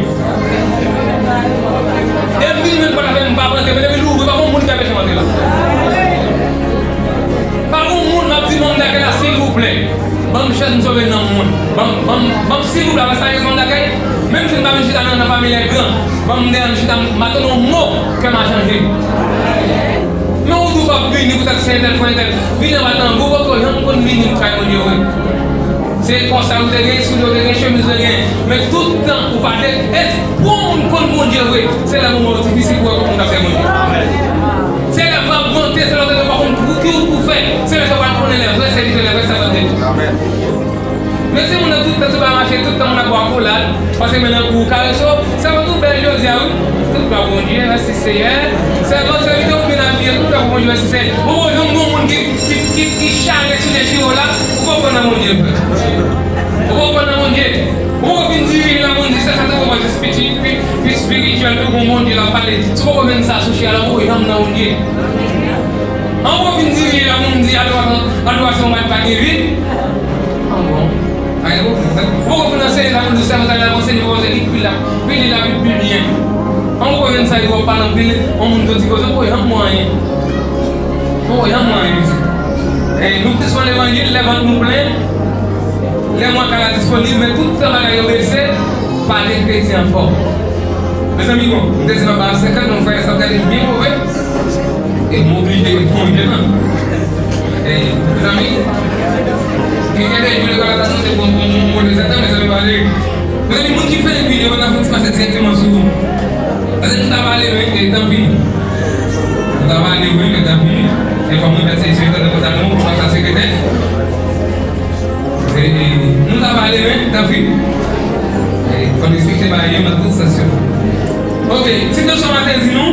Depi m vin jwenn pòt la fèmen, m p ap rantre, men depi l ouvri, pa gon moun ki enpeche m rantre la. Pa gon moun, m ap di moun dakè la, silvouplè. Ban m chèz, m sove nanm mwen. Ban m, ban m, ban m, silvouplè, avè sa, yon moun dakè. Menm si m pa vin chita nan, nan fanmi lè gran, ban m deyò, m chita, m pa tande yon mo, kè m a chanje. Men ou di w p ap vini poutèt se entèl, frè entèl. Vini anba tanbou, ou poko janm konn vini kay Bondye vre. Se kòsay ou te gen, soulye ou te gen, chemiz ou te gen. Men tout tan ou pa te, èske pou yon moun konn Bondye vre, se lè moman yo difisil pou wè kòman moun ap sèvi Bondye. Se lè van ap vante, se lè ou te gen pa konn pou ki ou pou fè. Se lè sa w pral konnen lè vrè sèvitè, lè vrè sèvant de Dye. Men se moun nan tout tan sou pa mache, tout tan moun ap bò akolad, pase men nan kou w, karese w, sèvant ou bèl jodi a wi. Tout glwa pou Bondye, mèsi Seyè. Sèvant, sèvitè ou byen abiye, tout glwa pou Bondye, mèsi Seyè. Bon, bon, jwenn gon moun ki, ki, ki, ki chale sou de chire w la, ou konprann nan Bondye. Ou konprann nan Bondye. Ou fin dirije la, Bondye, se sa tou konprann, se spirityèl, pi, pi spirityèl, tou gon Bondye l ap pale. Si w poko jwenn sa sou chire la, ou poko janm nan Bondye. An ou fin dirije la, moun di adorasyon, adorasyon pa gen vin. An bon. Ay, ou poko fin anseye la, moun di sèvant la, anseye, poko se li, pi la, pi li la, pi, pi byen. An ou jwenn sa, yo pale anpil, on moun di koze, poko janm wè anyen. Poko janm wè anyen, mesye. E, nou plis fè levanjil, lè vant nou plen, lè mwen ka la disponib, men tout tan bagay yo bese, pa gen kredi ankò. Mezanmi, bon, m te di m ap ba senkant, men frè sa ap gade m byen move. E m oblije reponn devan. E, mezanmi, gen de jou lekòl la ta sanble bon, bon, bon, bon, de setan, mezanmi, pale. Mezanmi, moun ki fè videyo, mwen ap fè ti pase dirèkteman sou ou. Paske nou ta pale, men, e, tanpri. Nou ta pale, wi, men tanpri. E fò mwen mèt se, se, se, se, se, se, se, se, se, E, nou ta pale, men, tanpri. E, fò n respekte bagay yo nan tout sans yo. Oke, tit leson maten di nou,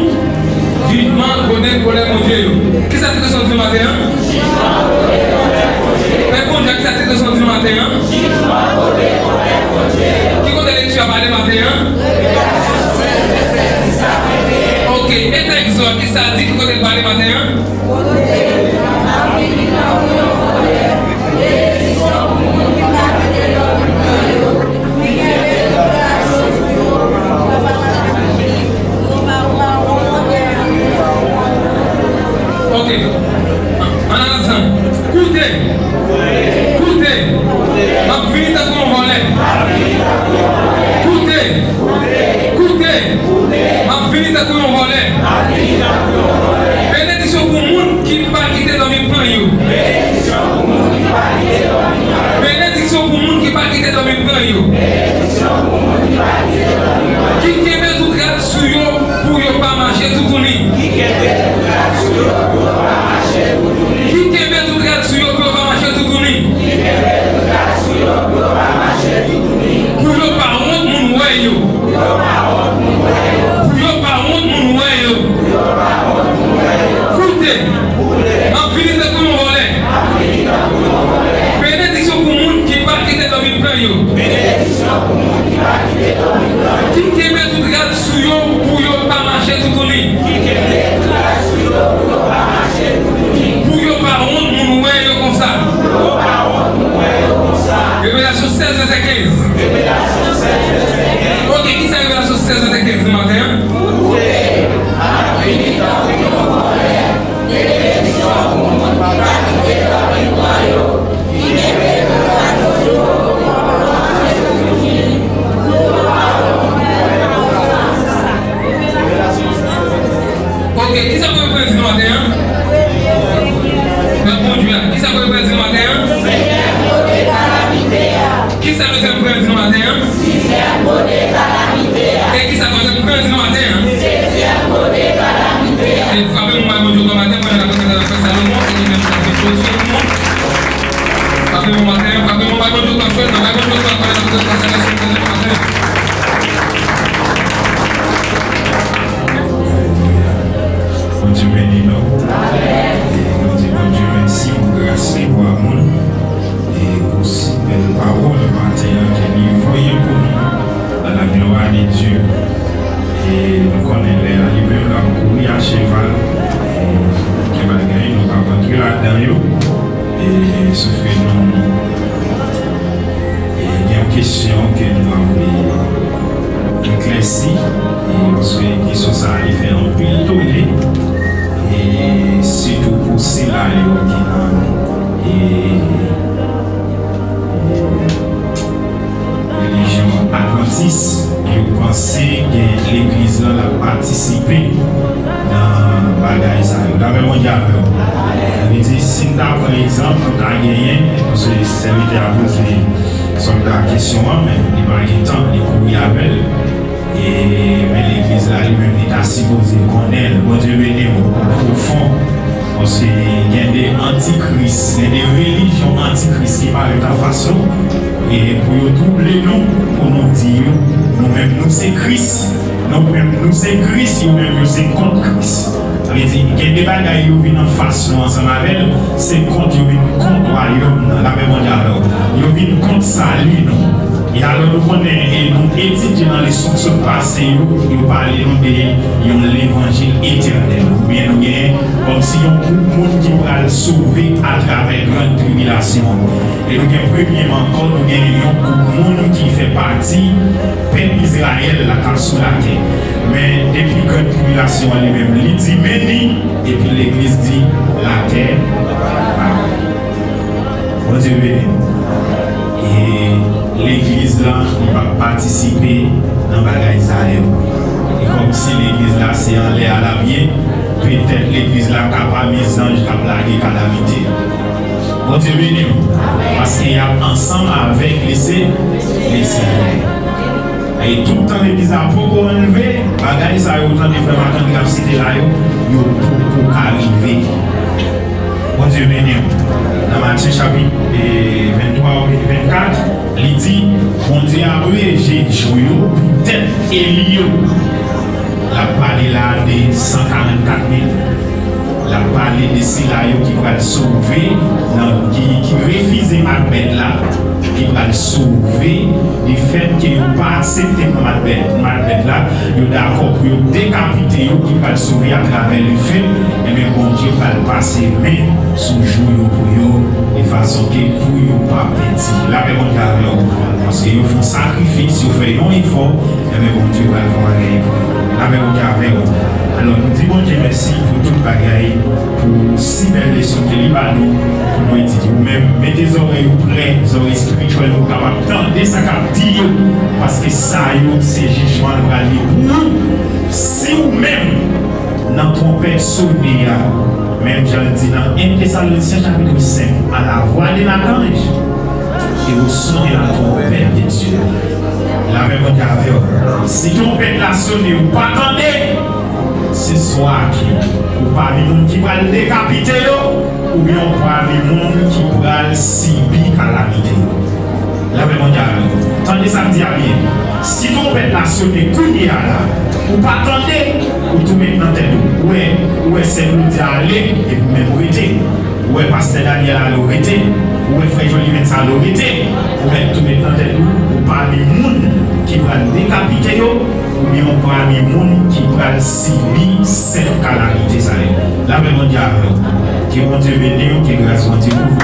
jijman, gode, kolè Bondye yo. Kisa tit leson di nou maten an? Pèp Bondye, kisa tit leson di nou maten an? Ki kote lekti a pale maten an? Oke, e nan Egzòd, kisa di, ki kote l pale maten an? Ok. Ann al ansanm. Koute! Koute! M ap vini tankou yon vòlè. Koute! Koute! M ap vini tankou yon vòlè. Benediksyon pou moun ki pa kite dòmi pran yo. Benediksyon pou moun ki pa kite dòmi pran yo. Ki kenbe tout rad sou yo pou yo pa mache toutouni. Ki kenbe tout rad sou yo pou yo pa mache toutouni. Ki kenbe tout rad sou yo pou yo pa mache toutouni. Ki kenbe tout rad sou yo pou yo pa mache toutouni. Pou yo pa wont moun wè yo. Pou yo pa wont moun wè yo. Pou yo pa wont moun wè yo. Pou yo pa wont moun wè yo. Koute. Koute. M ap vini tankou yon vòlè. M ap vini tankou yon vòlè. Benediksyon pou moun ki pa kite dòmi pran yo. Benediksyon pou moun ki pa kite dòmi pran yo. Ki kenbe tout rad sou yo pou yo pa mache toutouni. Ki kenbe tout rad sou yo Revelasyon sèz, vèsè kenz. Ok, kisa Revelasyon sèz, vèsè kenz nan maten an? Ok, kisa pou yo pral di nan maten an? Pèp Bondye a, kisa pou yo pral di nan maten an? Kisa dezyèm pral di nan maten an? E kisa twazyèm pral di nan maten an? E frape yon bay Bondye nan maten, pandan n ap rekonèt avèk Frè Salomon, e li menm k ap rekonèt Solomon. Frape yon maten, frape yon bay Bondye nan maten, bay Bondye nan maten, pandan n ap rekonèt avèk Frè Salomon. Bondye beni nou. E nou di Bondye mèsi pou gras li, pou amou l, e pou si bèl pawòl maten an ke li voye pou nou. À la gloire de Dieu. E nou konnen lè a li menm l ap kouri a cheval. E gen bagay nou p ap rantre ladan yo. E sof ke nou E gen yon kesyon ke nou ap, e, eklèsi, e, paske kesyon sa a, li fè anpil tole, e, sitou pou sila yo ki nan, e, e, relijyon advantis, yo panse gen legliz la, l ap patisipe nan bagay sa yo. Lapè Bondye avè w. Sa vle di, si n ta pran egzanp, nou ta genyen, paske sèvitè a poze sòlda a kesyon an, men li pa gen tan, li kouri avè l. E, men legliz la, li menm, li ta sipoze konnen l. Bondye beni w, ou pwofon. Paske gen de antikris, gen de relijyon antikris ki parèt anfas nou, e pou yo twouble nou, pou nou di yo, nou menm, nou se Kris. Nou menm, nou se Kris, yo menm, yo se kont Kris. Sa vle di, gen de bagay yo vin anfas nou ansanm avè l, se kont yo vin kont wayòm nan, lapè Bondye avè w. Yo vin kont sali nou. E alò nou konnen, e nou etidye nan leson k sot pase yo, yo pale nou de yon levanjil etènèl. Oubyen nou genyen kòmsi yon gwoup moun ki pral sove atravè gran tribilasyon an. E nou gen premyèman ankò, nou gen yon gwoup moun ki fè pati pèp Izrayèl la k ap sou latè. Men depi gran tribilasyon an li menm, li di men ni, epi legliz di latè pa mwen. Bondye beni nou. E legliz la, li p ap patisipe nan bagay sa yo. E kòmsi legliz la se anlè a l ap ye, petèt legliz la ka pami zanj k ap lage kalamite. Bondye beni w. Paske y ap ansanm avèk lese, Lesenyè. E tout tan legliz la poko anlve, bagay sa yo tande frè Marc-André ap site la yo, yo poko ka rive. Bondye beni w. Nan Matye chapit, e, venntwa oubyen vennkat, li di, Bondye abreje jou yo pou tèt eli yo. L ap pale la de san karannkat mil. L ap pale de sila yo ki pral sove, nan, ki, ki refize mat bèt la, ki pral sove, difèt ke yo pa aksepte pran mat bèt, mat bèt la, yo dakò pou yo dekapite yo, ki pral sove atravè lefe, enben Bondye pral pase men sou jou yo pou yo, de fason ke pou yo pa pèdi. Lapè Bondye avè w, paske yo fè yon sakrifis, yo fè yon efò, enben Bondye pral fè yon bagay pou yo. Lapè Bondye avè w. Alò, nou di Bondye mèsi pou tout bagay, pou si bèl leson ke li ba nou, pou nou etidye. Ou menm, mete zòrèy ou prè, zòrèy espirityèl, pou w kapab tande sa k ap di yo, paske sa yo, se jijman l pral ye pou ou. Si ou menm, nan twonpèt sone a, menm jan l di nan en Tesalonisyen chapit senk, à la voix de l'archange et au son de la trompette de Dieu. Lapè Bondye avè w. Si twonpèt la sone, ou pa tande, se swa ke ou pami moun ki pral dekapite yo, oubyen ou pami moun ki pral sibi kalamite yo. Lapè Bondye avè w. Tande sa m di a byen. Si twonpèt la sone kounye a la, ou pa tande, ou tou met nan tèt ou. Ou wè, ou wè sè Claudia ale, epi ou menm ou rete. Ou wè pastè Daniel ale, ou rete. Ou wè frè Joliven sa ale, ou rete. Ou mèt tou met nan tèt ou, ou pami moun ki pral dekapite yo, oubyen ou pami moun ki pral sibi sèt kalamite sa yo. Lapè Bondye avè w. Ke Bondye beni w, ke gras Bondye kouvri w.